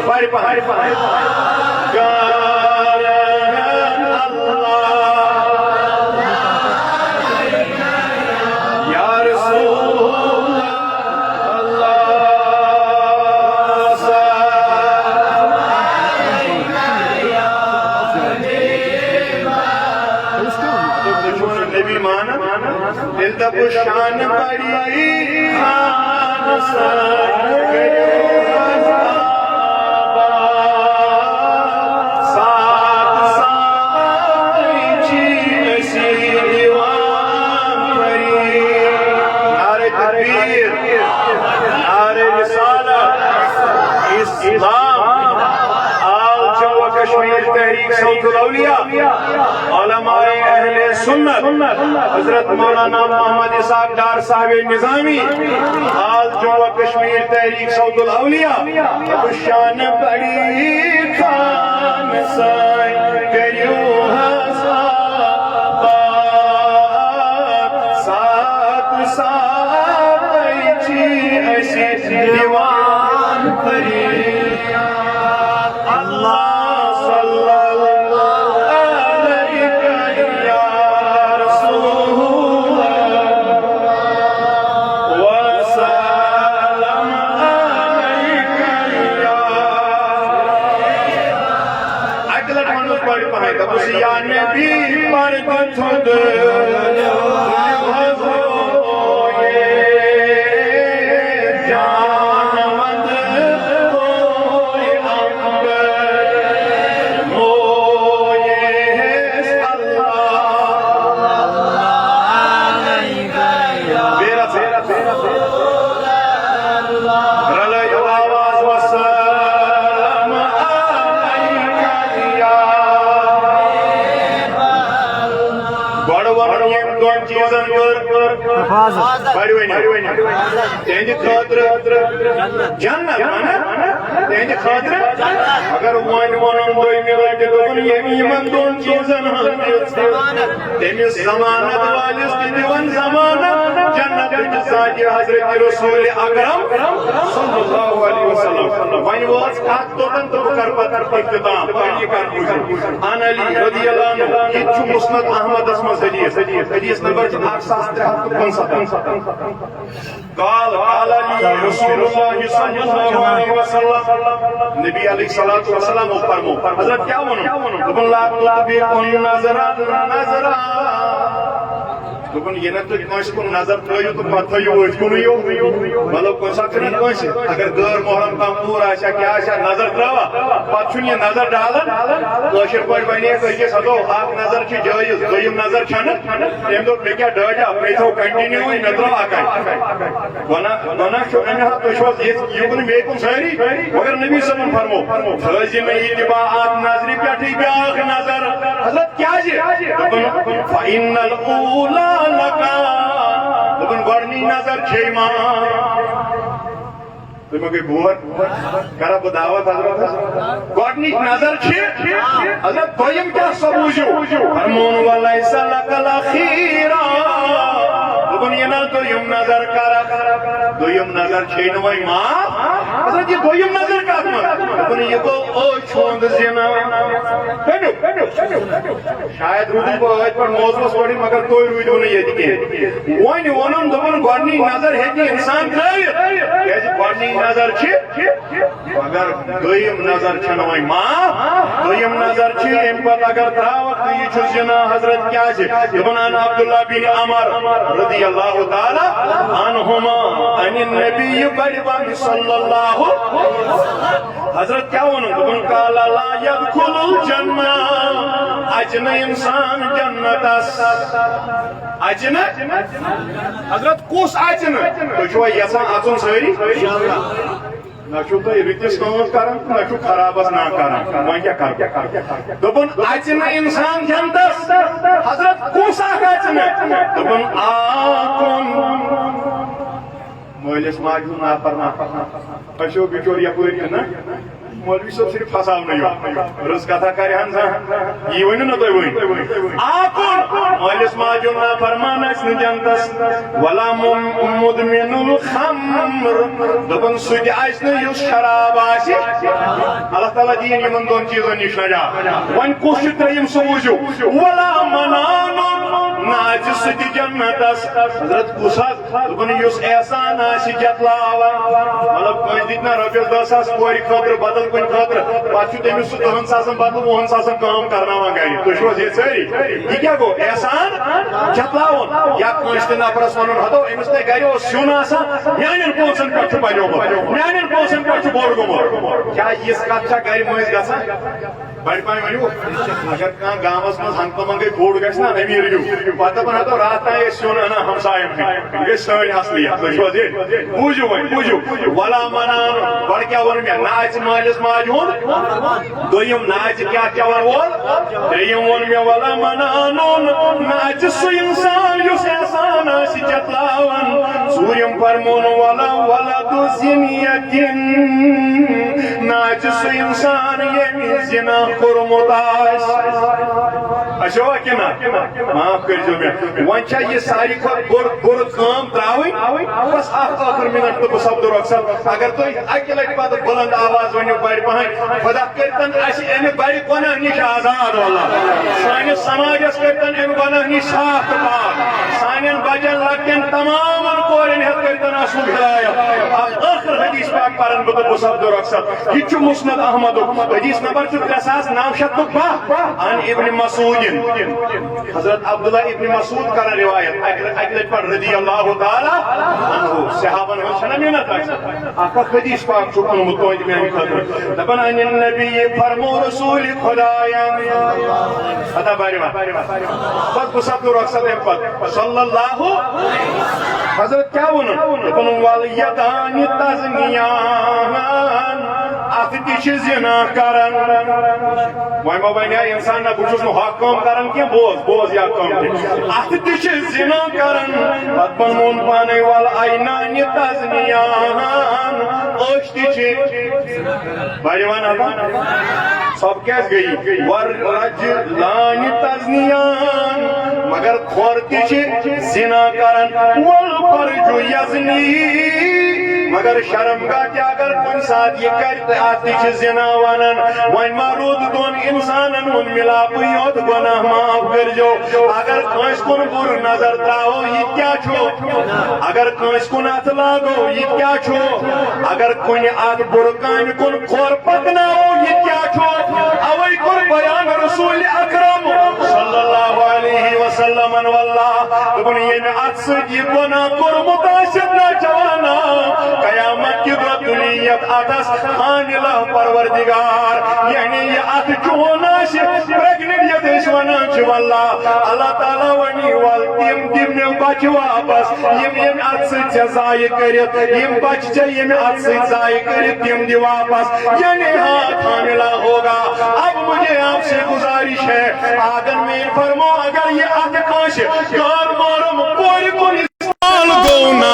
پڑھ، پڑھ، پڑھ۔ چار اللہ۔ یا رسول اللہ، سلام علیک یا حبیب اللہ۔ نبی مانن، دل دپو شان بڑی خان سر۔ ساتھ ساتھ چھ اسی دیوان پری۔ نعرہ تکبیر، نعرہ رسالت، اسلام۔ آل جموں و کشمیر تحریک صوت الاولیاء، علماء اہل سنت، حضرت مولانا محمد اسحاق ڈار صاحب نظامی، آل جموں و کشمیر تحریک صوت الاولیاء، شان بڑی خان سائیں کریو حساب۔ ساتھ ساتھ چھ اسی دیوان پری۔ اللہ صلی اللہ علیک یا رسول اللہ، وسلم علیک یا۔ اکہِ لٹہِ ونو پڑھ پہن، دوٚپُس، یا نبی پردٕ تھوٚد جان وند کوئی امبر مویس اللہ۔ بیرا، بیرا، بیرا۔ رلٲیِو آواز، وسلام علیک یا۔ گۄڈٕ وَنو ییٚمۍ دۄن چیٖزن کٔر۔ پرِ ؤنِو۔ تِہنٛدِ خٲطرٕ جنت، اہن؟ تِہنٛدِ خٲطرٕ۔ اگر وۄنۍ وَنُن دوٚیمہِ لٹہِ، دوٚپُن، ییٚمہِ یِمن دۄن چیٖزن ہٕنٛز دِژ، تٔمِس ضمانت وٲلِس تہِ دِوان ضمانت جنت چہِ ذاتہِ حضرت رسول اکرم صلی اللہ علیہ وسلم۔ وۄنۍ وٲژ کتھ توٚتن تہٕ بہٕ کرٕ پتہٕ اختتام۔ وۄنۍ یہِ کتھ بوٗزِو۔ عن علی رضی اللہ عنہ، یہِ تہِ چھُ مسند احمدس منٛز حدیث۔ حدیث نمبر چھُ اکھ ساس ترٛےٚ ہتھ تہٕ پانٛژستتھ۔ قال، قال علی رسول اللہ صلی اللہ علیہ وسلم، نبی علیہ الصلوۃ والسلام فرمو، حضرت کیا ونو؟ دوٚپُن، لا تطبقوا النظر نظرا۔ دوٚپُن، یہِ نہ تُہۍ کٲنٛسہِ کُن نظر ترٲیِو تہٕ پتہٕ تھٲیِو أتھۍ کُنُے یوت۔ مطلب، کُنہِ ساتہٕ چھُنہ کٲنٛسہِ، اگر غٲر محرم کانٛہہ کوٗر آسہِ ہا، کیٛاہ آسہِ ہا، نظر ترٛاوان، پتہٕ چھُنہٕ یہِ نظر ڈالان۔ کٲشِر پٲٹھۍ وَنے أکِس ہَتو، اکھ نظر چھِ جٲیِز، دوٚیِم نظر چھَنہٕ۔ تٔمۍ دوٚپ، مےٚ کیٛاہ ڈٲلیا، مےٚ تھوٚو continue، مےٚ ترٛٲو اَکَے۔ گۄناہ، گۄناہ چھُ اَمہِ ہا، تُہۍ چھِو حظ ییٚتہِ یُکُن مےٚ کُن سٲری؟ مگر نبی صٲبن فرمو، تھٲوزِ نہٕ یہِ تہِ با اَتھ نظرِ پٮ۪ٹھٕے بیٛاکھ نظر۔ حضرت کیٛازِ؟ دوٚپُن، فَإِنَّ الْأُولَىٰ لَكَ۔ دوٚپُن، گۄڈٕنِچ نظر چھے ما۔ تُہۍ ما گٔے بور؟ کرا بہٕ دعوت حضرتس؟ گۄڈٕنِچ نظر چھِ، حضرت دوٚیِم کیٛاہ سا بوٗزِو؟ فرمون، وَلَيْسَ لَكَ الْأُخْرَىٰ۔ دوٚپُن، یہِ نہ دوٚیِم نظر کرکھ، دوٚیِم نظر چھے نہٕ وۄنۍ معاف۔ حضرت، یہِ دوٚیِم نظر کتھ منٛز؟ دوٚپُن، یہِ گوٚو أچھ ہُنٛد زِنا۔ کٔرِو، کٔرِو، کٔرِو۔ شاید روٗدُس بہٕ أتھۍ پٮ۪ٹھ موضوعس پٮ۪ٹھٕے، مگر تُہۍ روٗدِو نہٕ ییٚتہِ کینٛہہ۔ وۄنۍ ووٚنُن، دوٚپُن، گۄڈٕنِچ نظر ہیٚکہِ اِنسان ترٛٲوِتھ، کیٛازِ گۄڈٕنِچ نظر چھِ، مگر دوٚیِم نظر چھَنہٕ وۄنۍ معاف۔ دوٚیِم نظر چھِ، اَمہِ پتہٕ اگر ترٛاوَکھ تہٕ یہِ چھُ زِنا۔ حضرت کیٛازِ؟ دوٚپُن، عن عبداللہ بن عمر رضی اللہ تعالیٰ عنہما عن النبی، بڑِ بند صلی اللہ۔ حضرت کیٛاہ ووٚنُن؟ دوٚپُن، قال لا يدخل الجنة، اَژِ نہٕ اِنسان جنتس۔ اَژِ نہٕ؟ حضرت، کُس اَژِ نہٕ؟ تُہۍ چھِوا یژھان اَژُن سٲری؟ نہ چھُو تُہۍ رٕتِس کٲم کران، نہ چھُو خرابس نا کران۔ وۄنۍ کیٛاہ کرو؟ دوٚپُن، اَژِ نہٕ اِنسان جنتس۔ حضرت، کُس اکھ اَژِ نہٕ؟ دوٚپُن، آکُن۔ مٲلِس ماجہِ ہُنٛد نافرمان۔ أسۍ چھِو بِچور یپٲرۍ تہِ نہ۔ مولوی صٲب صرف پھساونہٕ یوت۔ رٕژ کتھا کرِ ہن زانٛہہ۔ یی ؤنِو نہ تُہۍ وۄنۍ۔ آکُن۔ مٲلِس ماجہِ ہُنٛد نافرمان آسہِ نہٕ جنتس۔ ولا مم-، مدمن الخمر۔ دوٚپُن، سُہ تہِ آسہِ نہٕ یُس شراب آسہِ۔ اللہ تعالیٰ دِیِن یِمن دۄن چیٖزن نِش نجات۔ وۄنۍ کُس چھُ ترٛیٚیِم، سُہ بوٗزِو۔ ولا منان۔ نہ اَژِ سُہ تہِ جنتس۔ حضرت، کُس حظ؟ دوٚپُن، یُس احسان آسہِ جتلاوان، مطلب، کٲنٛسہِ دِتۍ نہ رۄپیَس دَہ ساس کورِ خٲطرٕ، بدل کُنہِ خٲطرٕ، پتہٕ چھُ تٔمِس سُہ دَہَن ساسَن بدلہٕ وُہَن ساسَن کٲم کرناوان گرِ۔ تُہۍ چھِو حظ ییٚتہِ سٲری؟ یہِ کیٛاہ گوٚو؟ احسان جتلاوُن۔ یا کٲنٛسہِ تہِ نفرَس وَنُن، ہَتو، أمِس نے گرِ اوس سیُن آسان، میٛانٮ۪ن پونٛسَن پٮ۪ٹھ چھُ بَلیومُت، میٛانٮ۪ن پونٛسَن پٮ۪ٹھ چھُ بوٚڑ گوٚمُت۔ کیٛاہ یِژھ کتھ چھا گرِ مٔنٛزۍ گژھان؟ بڑِ پایہِ ؤنِو، اگر کانٛہہ گامس منٛز ہنٛگتہٕ منٛگے بوٚڑ گژھِ نا، أمیٖر ہیوٗ، پتہٕ دپان، ہتو، راتھ تام ٲسۍ سیُن انان ہمساین ہٕنٛدۍ، یہِ گٔے سٲنۍ اصلیت۔ تُہۍ چھِو حظ یہِ؟ بوٗزِو وۄنۍ، بوٗزِو۔ ولا منان، گۄڈٕ کیٛاہ ووٚن مےٚ؟ نہ اَژِ مٲلِس ماجہِ ہُنٛد دوٚیِم، نہ اَژِ کیٛاہ چٮ۪وان وول؟ ترٛیٚیِم ووٚن مےٚ، ولا منانُن، نہ اَژِ سُہ انسان یُس احسان آسہِ جتلاوان۔ ژوٗرِم فرمون، ولا ولد زنیتن، نہ اَژِ سُہ انسان ییٚمۍ زنا کوٚرمُت آسہِ۔ اچھا، وا کِنہٕ نہ؟ معاف کٔرۍزیو مےٚ۔ وۄنۍ چھا یہِ ساروی کھۄتہٕ بوٚڑ، بوٚڑ کٲم ترٛاوٕنۍ؟ بس اکھ ٲخٕر منٹ تہٕ بہٕ سپدٕ رۄخصت۔ اگر تُہۍ اکہِ لٹہِ پتہٕ بلند آواز ؤنِو بڑِ پہن، خدا کٔرۍتن اسہِ امہِ بڑِ گۄناہ نِش آزاد، واللہ۔ سٲنِس سماجس کٔرۍتن امہِ گۄناہ نِش صاف تہٕ پاک۔ سانٮ۪ن بچن، لۄکٹٮ۪ن تمامن کورٮ۪ن ہٮ۪تھ کٔرۍتن اصل ہدایت۔ اکھ ٲخٕر حدیث پاک پرن بہٕ تہٕ بہٕ سپدٕ رۄخصت۔ یہِ چھُ مسند احمدُک، حدیث نمبر چھُ ترٛےٚ ساس نو شیٚتھ تہٕ باہ۔ عن ابن مسعود، حضرت عبداللہ ابن مسعود کران روایت، اکہِ، اکہِ لٹہِ پتہٕ رضی اللہ تعالیٰ عنہ، صحابن ہٕنٛز چھنہ محنت آسان۔ اکھ اکھ حدیث پاک چھُ اوٚنمُت تُہنٛدِ میانہِ خٲطرٕ۔ دپان، عن النبی، فرمو رسول خدایَن۔ پتہ بارِ وۄنۍ۔ پتہٕ بہٕ سپدٕ رۄخصت اَمہِ پتہٕ۔ صلی اللہ۔ حضرت کیٛاہ ووٚنُن؟ دوٚپُن، والیدان تزنیان۔ اتھ تہِ چھِ زنا کران۔ وۄنۍ ما ونہِ ہا انسان، نہ، بہٕ چھُس نہٕ ہۄ کٲم کران کینٛہہ، بوز، بوز یا کٲم تہِ۔ اتھ تہِ چھِ زنا کران۔ پتہٕ پن ووٚن پانے، "ول عینان تزنیان"، أچھ تہِ چھِ۔ بڑِ ون اپا، سۄ کیازِ گٔیی؟ "ور رجلان تزنیان"، مگر کھۄر تہِ چھِ زنا کران۔ "ول فرج یزنی"، مگر شرم گاہ تہِ اگر کُنہِ ساتہٕ یہِ کرِ، تہٕ اتھ تہِ چھِ زنا ونان۔ وۄنۍ ما روٗد دۄن انسانن ہُنٛد مِلاپٕے یوت؟ گۄناہ معاف کٔرۍزیو۔ اگر کٲنٛسہِ کُن بُرٕ نظر ترٛاوو، یہِ تہِ کیٛاہ چھُ؟ اگر کٲنٛسہِ کُن اتھٕ لاگو، یہِ تہِ کیٛاہ چھُ؟ اگر کُنہِ اتھ بُرٕ کامہِ کُن کھۄر پکناوو، یہِ تہِ کیٛاہ چھُ؟ اوے کوٚر بیان رسول اکرم صلی اللہ علیہ وسلمن، واللہ، دوٚپُن، ییٚمہِ اتھٕ سۭتۍ یہِ گۄناہ کوٚرمُت آسہِ نا جوانا، قیامت کہِ دۄہ تُلہِ یتھ اتھس حاملہ پروردگار، یعنی یہِ اتھٕ چون آسہِ، pregnant یتھ أسۍ ونان چھِ، واللہ، اللہ تعالیٰ ونہِ، ول تِم دِ مےٚ بچہِ واپس، یِم ییٚمہِ اتھٕ سۭتۍ ژےٚ ضایع کٔرِتھ، یِم بچہِ ژےٚ ییٚمہِ اتھٕ سۭتۍ ضایع کٔرِتھ، تِم دِ واپس، یعنی ہاتھ حاملہ ہوگا۔ اب مجھے آپ سے گزارش ہے، آنگن میں فرمو، اگر یہِ اتھٕ کٲنٛسہِ غٲر محرم کورِ کُن استعمال گوٚو نا،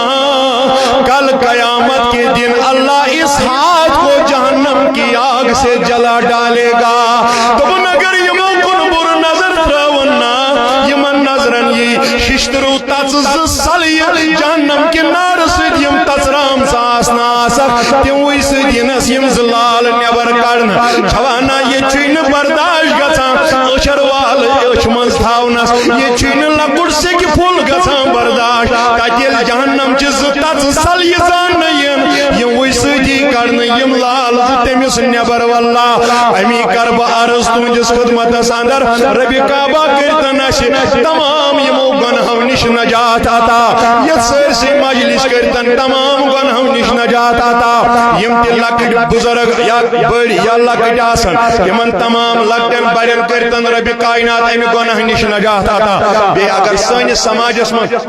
کل قیامت کے دن اللہ اس ہاتھ کو جہنم کی آگ سے جلا ڈالے گا۔ دوٚپُن، اگر یِمو کُن بُرٕ نظر ترٛٲوٕن نا، یِمن نظرن یی شِشتٕرو تَژٕ زٕ سَلیہِ جہنم کہِ نارٕ سۭتۍ یِم تَژرام زٕ آسنہٕ آسَکھ، تِموٕے سۭتۍ یِنَس یِم زٕ لال نٮ۪بر کڑنہٕ۔ جوانا، ییٚتہِ چھُے نہٕ برداش گژھان، أچھر والہٕ أچھ منٛز تھاونَس، ییٚتہِ چھُے نہٕ لۄکُٹ سیٚکہِ پھوٚل گژھان برداش۔ تَتہِ ییٚلہِ جہنم چہِ زٕ تَژٕ سَلیہِ زاننہٕ یِن، یِموٕے سۭتی کڑنہٕ یِم لال زٕ تٔمِس نٮ۪بر۔ واللہ، امی کر بہٕ عرض تُہنٛدِس خدمتس اندر، ربِ کعبہ کٔرتن اسہِ تمام یِمو گۄنہو نِش نجات عطا۔ یتھ سٲرسٕے مجلس کٔرتن تمام گۄنہو نِش نجات عطا۔ یِم تہِ لۄکٕٹۍ بزرگ یا بٔڑۍ یا لۄکٕٹۍ آسن، تِمن تمام لۄکٹٮ۪ن بڑٮ۪ن کٔرتن ربِ کائنات امہِ گۄنہٕ نِش نجات عطا۔ بیٚیہِ اگر سٲنِس سماجس منٛز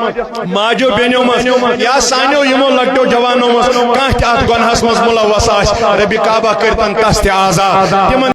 ماجو بیٚنیو منٛز یا سانیو یِمو لۄکٹیو جوانو منٛز کانٛہہ تہِ اتھ گۄنہس منٛز ملوث آسہِ، ربِ کعبہ کٔرتن تس تہِ آزاد۔ تِمن